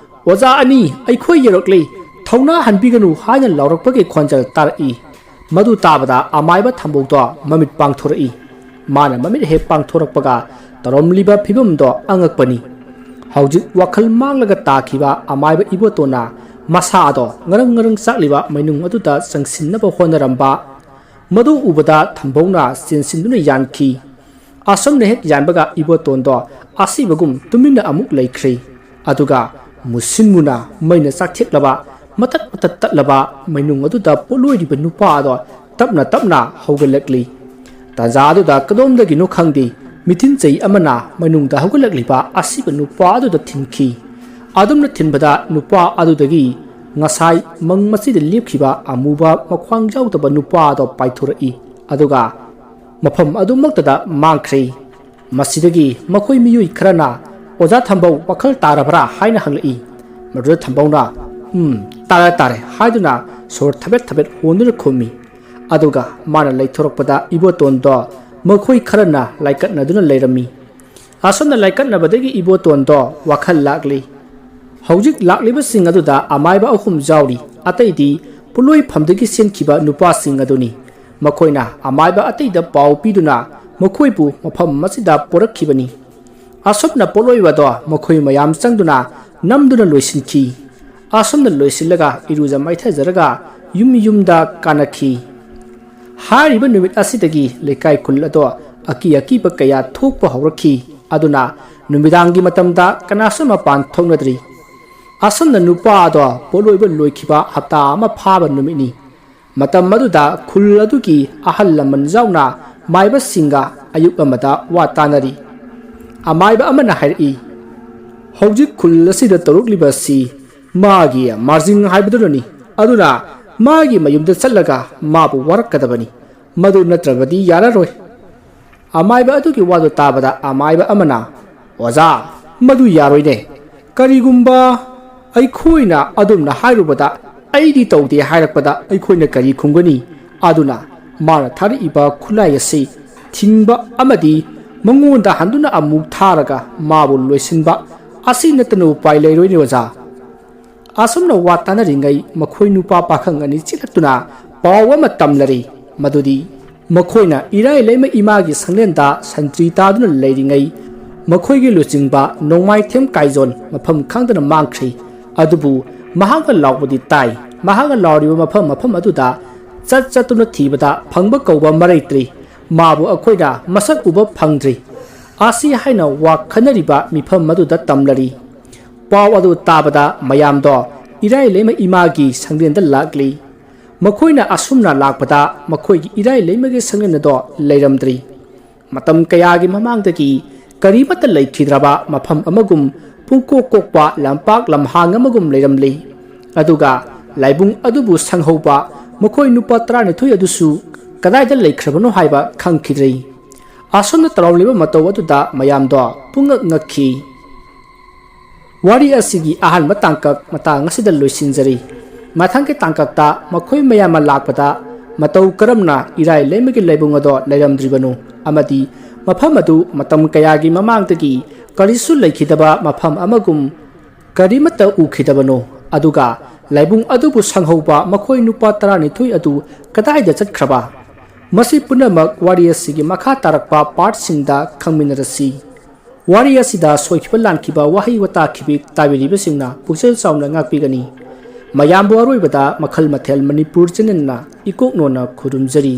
"ꯑꯣꯖꯥ ꯑꯅꯤ, ꯑꯩꯈꯣꯏ ꯌꯧꯔꯛꯂꯦ, ꯊꯧꯅꯥ ꯍꯟꯕꯤꯒꯅꯨ" ꯍꯥꯏꯅ ꯂꯥꯎꯔꯛꯄꯒꯤ ꯈꯣꯟꯖꯦꯜ ꯇꯥꯔꯛꯏ꯫ ꯃꯗꯨ ꯇꯥꯕꯗ ꯑꯃꯥꯏꯕ ꯊꯝꯕꯧꯗꯣ ꯃꯃꯤꯠ ꯄꯥꯡꯊꯣꯔꯛꯏ꯫ ꯃꯥꯅ ꯃꯃꯤꯠ ꯍꯦꯛ ꯄꯥꯡꯊꯣꯔꯛꯄꯒ ꯇꯧꯔꯝꯂꯤꯕ ꯐꯤꯕꯝꯗꯣ ꯑꯉꯛꯄꯅꯤ꯫ ꯍꯧꯖꯤꯛ ꯋꯥꯈꯜ ꯃꯥꯡꯂꯒ ꯇꯥꯈꯤꯕ ꯑꯃꯥꯏꯕ ꯏꯕꯣꯇꯣꯟꯅ ꯃꯁꯥ ꯑꯗꯣ ꯉꯔꯪ ꯉꯔꯪ ꯆꯥꯛꯂꯤꯕ ꯃꯩꯅꯨꯡ ꯑꯗꯨꯗ ꯆꯪꯁꯤꯟꯅꯕ ꯍꯣꯠꯅꯔꯝꯕ꯫ ꯃꯗꯨ ꯎꯕꯗ ꯊꯝꯕꯧꯅ ꯆꯦꯟꯁꯤꯟꯗꯨꯅ ꯌꯥꯟꯈꯤ꯫ ꯑꯁꯨꯝꯅ ꯍꯦꯛ ꯌꯥꯟꯕꯒ ꯏꯕꯣꯇꯣꯟꯗꯣ ꯑꯁꯤꯕꯒꯨꯝ ꯇꯨꯃꯤꯟꯅ ꯑꯃꯨꯛ ꯂꯩꯈ꯭ꯔꯦ꯫ ꯑꯗꯨꯒ ꯃꯨꯁꯤꯟ ꯃꯨꯅ ꯃꯩꯅ ꯆꯥꯛꯊꯦꯛꯂꯕ, ꯃꯇꯠ ꯃꯇꯠ ꯇꯠꯂꯕ ꯃꯩꯅꯨꯡ ꯑꯗꯨꯗ ꯄꯣꯠꯂꯣꯏꯔꯤꯕ ꯅꯨꯄꯥ ꯑꯗꯣ ꯇꯞꯅ ꯇꯞꯅ ꯍꯧꯒꯠꯂꯛꯂꯤ꯫ ꯇꯥꯟꯖꯥ ꯑꯗꯨꯗ ꯀꯗꯣꯝꯗꯒꯤꯅꯣ ꯈꯪꯗꯦ, ꯃꯤꯊꯤꯟ ꯆꯩ ꯑꯃꯅ ꯃꯩꯅꯨꯡꯗ ꯍꯧꯒꯠꯂꯛꯂꯤꯕ ꯑꯁꯤꯕ ꯅꯨꯄꯥ ꯑꯗꯨꯗ ꯊꯤꯟꯈꯤ꯫ ꯑꯗꯨꯝꯅ ꯊꯤꯟꯕꯗ ꯅꯨꯄꯥ ꯑꯗꯨꯗꯒꯤ ꯉꯁꯥꯏ ꯃꯪ ꯃꯁꯤꯗ ꯂꯦꯞꯈꯤꯕ ꯑꯃꯨꯕ ꯃꯈ꯭ꯋꯥꯡ ꯌꯥꯎꯗꯕ ꯅꯨꯄꯥ ꯑꯗꯣ ꯄꯥꯏꯊꯣꯔꯛꯏ꯫ ꯑꯗꯨꯒ ꯃꯐꯝ ꯑꯗꯨꯃꯛꯇꯗ ꯃꯥꯡꯈ꯭ꯔꯦ꯫ ꯃꯁꯤꯗꯒꯤ ꯃꯈꯣꯏ ꯃꯤꯑꯣꯏ ꯈꯔꯅ "ꯑꯣꯖꯥ ꯊꯝꯕꯧ, ꯋꯥꯈꯜ ꯇꯥꯔꯕ꯭ꯔꯥ?" ꯍꯥꯏꯅ ꯍꯪꯂꯛꯏ꯫ ꯃꯗꯨꯗ ꯊꯝꯕꯧꯅ "ꯎꯝ, ꯇꯥꯔꯦ, ꯇꯥꯔꯦ" ꯍꯥꯏꯗꯨꯅ ꯁꯣꯔ ꯊꯕꯦꯠ ꯊꯕꯦꯠ ꯍꯣꯟꯗꯨꯅ ꯈꯨꯝꯃꯤ꯫ ꯑꯗꯨꯒ ꯃꯥꯅ ꯂꯩꯊꯣꯔꯛꯄꯗ ꯏꯕꯣꯇꯣꯟꯗꯣ ꯃꯈꯣꯏ ꯈꯔꯅ ꯂꯥꯏꯀꯠꯅꯗꯨꯅ ꯂꯩꯔꯝꯃꯤ꯫ ꯑꯁꯨꯝꯅ ꯂꯥꯏꯀꯠꯅꯕꯗꯒꯤ ꯏꯕꯣꯇꯣꯟꯗꯣ ꯋꯥꯈꯜ ꯂꯥꯛꯂꯤ꯫ ꯍꯧꯖꯤꯛ ꯂꯥꯛꯂꯤꯕꯁꯤꯡ ꯑꯗꯨꯗ ꯑꯃꯥꯏꯕ ꯑꯍꯨꯝ ꯌꯥꯎꯔꯤ, ꯑꯇꯩꯗꯤ ꯄꯣꯠꯂꯣꯏꯐꯝꯗꯒꯤ ꯆꯦꯟꯈꯤꯕ ꯅꯨꯄꯥꯁꯤꯡ ꯑꯗꯨꯅꯤ꯫ ꯃꯈꯣꯏꯅ ꯑꯃꯥꯏꯕ ꯑꯇꯩꯗ ꯄꯥꯎ ꯄꯤꯗꯨꯅ ꯃꯈꯣꯏꯕꯨ ꯃꯐꯝ ꯑꯁꯤꯗ ꯄꯨꯔꯛꯈꯤꯕꯅꯤ꯫ ꯑꯁꯨꯝꯅ ꯄꯣꯠꯂꯣꯏꯕꯗꯣ ꯃꯈꯣꯏ ꯃꯌꯥꯝ ꯆꯪꯗꯨꯅ ꯅꯝꯗꯨꯅ ꯂꯣꯏꯁꯤꯟꯈꯤ꯫ ꯑꯁꯨꯝꯅ ꯂꯣꯏꯁꯤꯜꯂꯒ ꯏꯔꯨꯖ ꯃꯥꯏꯊꯖꯔꯒ ꯌꯨꯝ ꯌꯨꯝꯗ ꯀꯥꯅꯈꯤ꯫ ꯍꯥꯏꯔꯤꯕ ꯅꯨꯃꯤꯠ ꯑꯁꯤꯗꯒꯤ ꯂꯩꯀꯥꯏ ꯈꯨꯜ ꯑꯗꯣ ꯑꯀꯤ ꯑꯀꯤꯕ ꯀꯌꯥ ꯊꯣꯛꯄ ꯍꯧꯔꯛꯈꯤ꯫ ꯑꯗꯨꯅ ꯅꯨꯃꯤꯗꯥꯡꯒꯤ ꯃꯇꯝꯗ ꯀꯅꯥꯁꯨ ꯃꯄꯥꯟ ꯊꯣꯛꯅꯗ꯭ꯔꯤ꯫ ꯑꯁꯨꯝꯅ ꯅꯨꯄꯥ ꯑꯗꯣ ꯄꯣꯠꯂꯣꯏꯕ ꯂꯣꯏꯈꯤꯕ ꯍꯞꯇꯥ ꯑꯃ ꯐꯥꯕ ꯅꯨꯃꯤꯠꯅꯤ꯫ ꯃꯇꯝ ꯑꯗꯨꯗ ꯈꯨꯜ ꯑꯗꯨꯒꯤ ꯑꯍꯜ ꯂꯃꯟ ꯌꯥꯎꯅ ꯃꯥꯏꯕꯁꯤꯡꯒ ꯑꯌꯨꯛ ꯑꯃꯗ ꯋꯥ ꯇꯥꯅꯔꯤ꯫ ꯑꯃꯥꯏꯕ ꯑꯃꯅ ꯍꯥꯏꯔꯛꯏ, "ꯍꯧꯖꯤꯛ ꯈꯨꯜ ꯑꯁꯤꯗ ꯇꯧꯔꯛꯂꯤꯕ ꯑꯁꯤ ꯃꯥꯒꯤ ꯃꯥꯔꯖꯤꯡ ꯍꯥꯏꯕꯗꯨꯅꯅꯤ꯫ ꯑꯗꯨꯅ ꯃꯥꯒꯤ ꯃꯌꯨꯝꯗ ꯆꯠꯂꯒ ꯃꯥꯕꯨ ꯋꯥꯔꯛꯀꯗꯕꯅꯤ꯫ ꯃꯗꯨ ꯅꯠꯇ꯭ꯔꯕꯗꯤ ꯌꯥꯔꯔꯣꯏ꯫" ꯑꯃꯥꯏꯕ ꯑꯗꯨꯒꯤ ꯋꯥꯗꯨ ꯇꯥꯕꯗ ꯑꯃꯥꯏꯕ ꯑꯃꯅ, "ꯑꯣꯖꯥ, ꯃꯗꯨ ꯌꯥꯔꯣꯏꯅꯦ꯫ ꯀꯔꯤꯒꯨꯝꯕ ꯑꯩꯈꯣꯏꯅ ꯑꯗꯨꯝꯅ ꯍꯥꯏꯔꯨꯕꯗ, ꯑꯩꯗꯤ ꯇꯧꯗꯦ ꯍꯥꯏꯔꯛꯄꯗ ꯑꯩꯈꯣꯏꯅ ꯀꯔꯤ ꯈꯨꯝꯒꯅꯤ? ꯑꯗꯨꯅ ꯃꯥꯅ ꯊꯥꯔꯛꯏꯕ ꯈꯨꯠꯂꯥꯏ ꯑꯁꯤ ꯊꯤꯡꯕ ꯑꯃꯗꯤ ꯃꯉꯣꯟꯗ ꯍꯟꯗꯨꯅ ꯑꯃꯨꯛ ꯊꯥꯔꯒ ꯃꯥꯕꯨ ꯂꯣꯏꯁꯤꯟꯕ ꯑꯁꯤ ꯅꯠꯇꯅ ꯎꯄꯥꯏ ꯂꯩꯔꯣꯏꯅꯦ ꯑꯣꯖꯥ꯫" ꯑꯁꯨꯝꯅ ꯋꯥ ꯇꯥꯅꯔꯤꯉꯩ ꯃꯈꯣꯏ ꯅꯨꯄꯥ ꯄꯥꯈꯪ ꯑꯅꯤ ꯆꯦꯜꯂꯛꯇꯨꯅ ꯄꯥꯎ ꯑꯃ ꯇꯝꯂꯔꯤ꯫ ꯃꯗꯨꯗꯤ ꯃꯈꯣꯏꯅ ꯏꯔꯥꯏ ꯂꯩꯃ ꯏꯃꯥꯒꯤ ꯁꯪꯂꯦꯟꯗ ꯁꯟꯇ꯭ꯔꯤ ꯇꯥꯗꯨꯅ ꯂꯩꯔꯤꯉꯩ ꯃꯈꯣꯏꯒꯤ ꯂꯨꯆꯤꯡꯕ ꯅꯣꯡꯃꯥꯏꯊꯦꯝ ꯀꯥꯏꯖꯣꯟ ꯃꯐꯝ ꯈꯪꯗꯅ ꯃꯥꯡꯈ꯭ꯔꯤ꯫ ꯑꯗꯨꯕꯨ ꯃꯍꯥꯛꯅ ꯂꯥꯎꯕꯗꯤ ꯇꯥꯏ꯫ ꯃꯍꯥꯛꯅ ꯂꯥꯎꯔꯤꯕ ꯃꯐꯝ ꯃꯐꯝ ꯑꯗꯨꯗ ꯆꯠ ꯆꯠꯇꯨꯅ ꯊꯤꯕꯗ ꯐꯪꯕ ꯀꯧꯕ ꯃꯔꯩꯇ꯭ꯔꯤ꯫ ꯃꯥꯕꯨ ꯑꯩꯈꯣꯏꯅ ꯃꯁꯛ ꯎꯕ ꯐꯪꯗ꯭ꯔꯤ꯫ ꯑꯁꯤ ꯍꯥꯏꯅ ꯋꯥ ꯈꯟꯅꯔꯤꯕ ꯃꯤꯐꯝ ꯑꯗꯨꯗ ꯇꯝꯂꯔꯤ꯫ ꯄꯥꯎ ꯑꯗꯨ ꯇꯥꯕꯗ ꯃꯌꯥꯝꯗꯣ ꯏꯔꯥꯏ ꯂꯩꯃ ꯏꯃꯥꯒꯤ ꯁꯪꯂꯦꯟꯗ ꯂꯥꯛꯂꯤ꯫ ꯃꯈꯣꯏꯅ ꯑꯁꯨꯝꯅ ꯂꯥꯛꯄꯗ ꯃꯈꯣꯏꯒꯤ ꯏꯔꯥꯏ ꯂꯩꯃꯒꯤ ꯁꯪꯂꯦꯟ ꯑꯗꯣ ꯂꯩꯔꯝꯗ꯭ꯔꯤ꯫ ꯃꯇꯝ ꯀꯌꯥꯒꯤ ꯃꯃꯥꯡꯗꯒꯤ ꯀꯔꯤꯃꯠꯇ ꯂꯩꯈꯤꯗ꯭ꯔꯕ ꯃꯐꯝ ꯑꯃꯒꯨꯝ ꯄꯨꯡꯀꯣꯛ ꯀꯣꯛꯄ ꯂꯝꯄꯥꯛ ꯂꯝꯍꯥꯡ ꯑꯃꯒꯨꯝ ꯂꯩꯔꯝꯂꯤ꯫ ꯑꯗꯨꯒ ꯂꯥꯏꯕꯨꯡ ꯑꯗꯨꯕꯨ ꯁꯪꯍꯧꯕ ꯃꯈꯣꯏ ꯅꯨꯄꯥ ꯇꯔꯥꯅꯤꯊꯣꯏ ꯑꯗꯨꯁꯨ ꯀꯗꯥꯏꯗ ꯂꯩꯈ꯭ꯔꯕꯅꯣ ꯍꯥꯏꯕ ꯈꯪꯈꯤꯗ꯭ꯔꯤ꯫ ꯑꯁꯨꯝꯅ ꯇꯧꯔꯝꯂꯤꯕ ꯃꯇꯧ ꯑꯗꯨꯗ ꯃꯌꯥꯝꯗꯣ ꯄꯨꯡꯉꯛ ꯉꯛꯈꯤ꯫ ꯋꯥꯔꯤ ꯑꯁꯤꯒꯤ ꯑꯍꯥꯟꯕ ꯇꯥꯡꯀꯛ ꯃꯇꯥꯡ ꯑꯁꯤꯗ ꯂꯣꯏꯁꯤꯟꯖꯔꯤ꯫ ꯃꯊꯪꯒꯤ ꯇꯥꯡꯀꯛꯇ ꯃꯈꯣꯏ ꯃꯌꯥꯝ ꯑꯃ ꯂꯥꯛꯄꯗ ꯃꯇꯧ ꯀꯔꯝꯅ ꯏꯔꯥꯏ ꯂꯩꯃꯒꯤ ꯂꯥꯏꯕꯨꯡ ꯑꯗꯣ ꯂꯩꯔꯝꯗ꯭ꯔꯤꯕꯅꯣ ꯑꯃꯗꯤ ꯃꯐꯝ ꯑꯗꯨ ꯃꯇꯝ ꯀꯌꯥꯒꯤ ꯃꯃꯥꯡꯗꯒꯤ ꯀꯔꯤꯁꯨ ꯂꯩꯈꯤꯗꯕ ꯃꯐꯝ ꯑꯃꯒꯨꯝ ꯀꯔꯤꯃꯠꯇ ꯎꯈꯤꯗꯕꯅꯣ, ꯑꯗꯨꯒ ꯂꯥꯏꯕꯨꯡ ꯑꯗꯨꯕꯨ ꯁꯪꯍꯧꯕ ꯃꯈꯣꯏ ꯅꯨꯄꯥ ꯇꯔꯥꯅꯤꯊꯣꯏ ꯑꯗꯨ ꯀꯗꯥꯏꯗ ꯆꯠꯈ꯭ꯔꯕ? ꯃꯁꯤ ꯄꯨꯝꯅꯃꯛ ꯋꯥꯔꯤ ꯑꯁꯤꯒꯤ ꯃꯈꯥ ꯇꯥꯔꯛꯄ ꯄꯥꯔꯠꯁꯤꯡꯗ ꯈꯪꯃꯤꯟꯅꯔꯁꯤ꯫ ꯋꯥꯔꯤ ꯑꯁꯤꯗ ꯁꯣꯏꯈꯤꯕ ꯂꯥꯟꯈꯤꯕ ꯋꯥꯍꯩ ꯋꯥꯇꯥ ꯈꯤꯕꯤꯛ ꯇꯥꯕꯤꯔꯤꯕꯁꯤꯡꯅ ꯄꯨꯛꯆꯦꯜ ꯆꯥꯎꯅ ꯉꯥꯛꯄꯤꯒꯅꯤ꯫ ꯃꯌꯥꯝꯕꯨ ꯑꯔꯣꯏꯕꯗ ꯃꯈꯜ ꯃꯊꯦꯜ ꯃꯅꯤꯄꯨꯔ ꯆꯦꯅꯦꯜꯅ ꯏꯀꯣꯛ ꯅꯣꯟꯅ ꯈꯨꯔꯨꯝꯖꯔꯤ꯫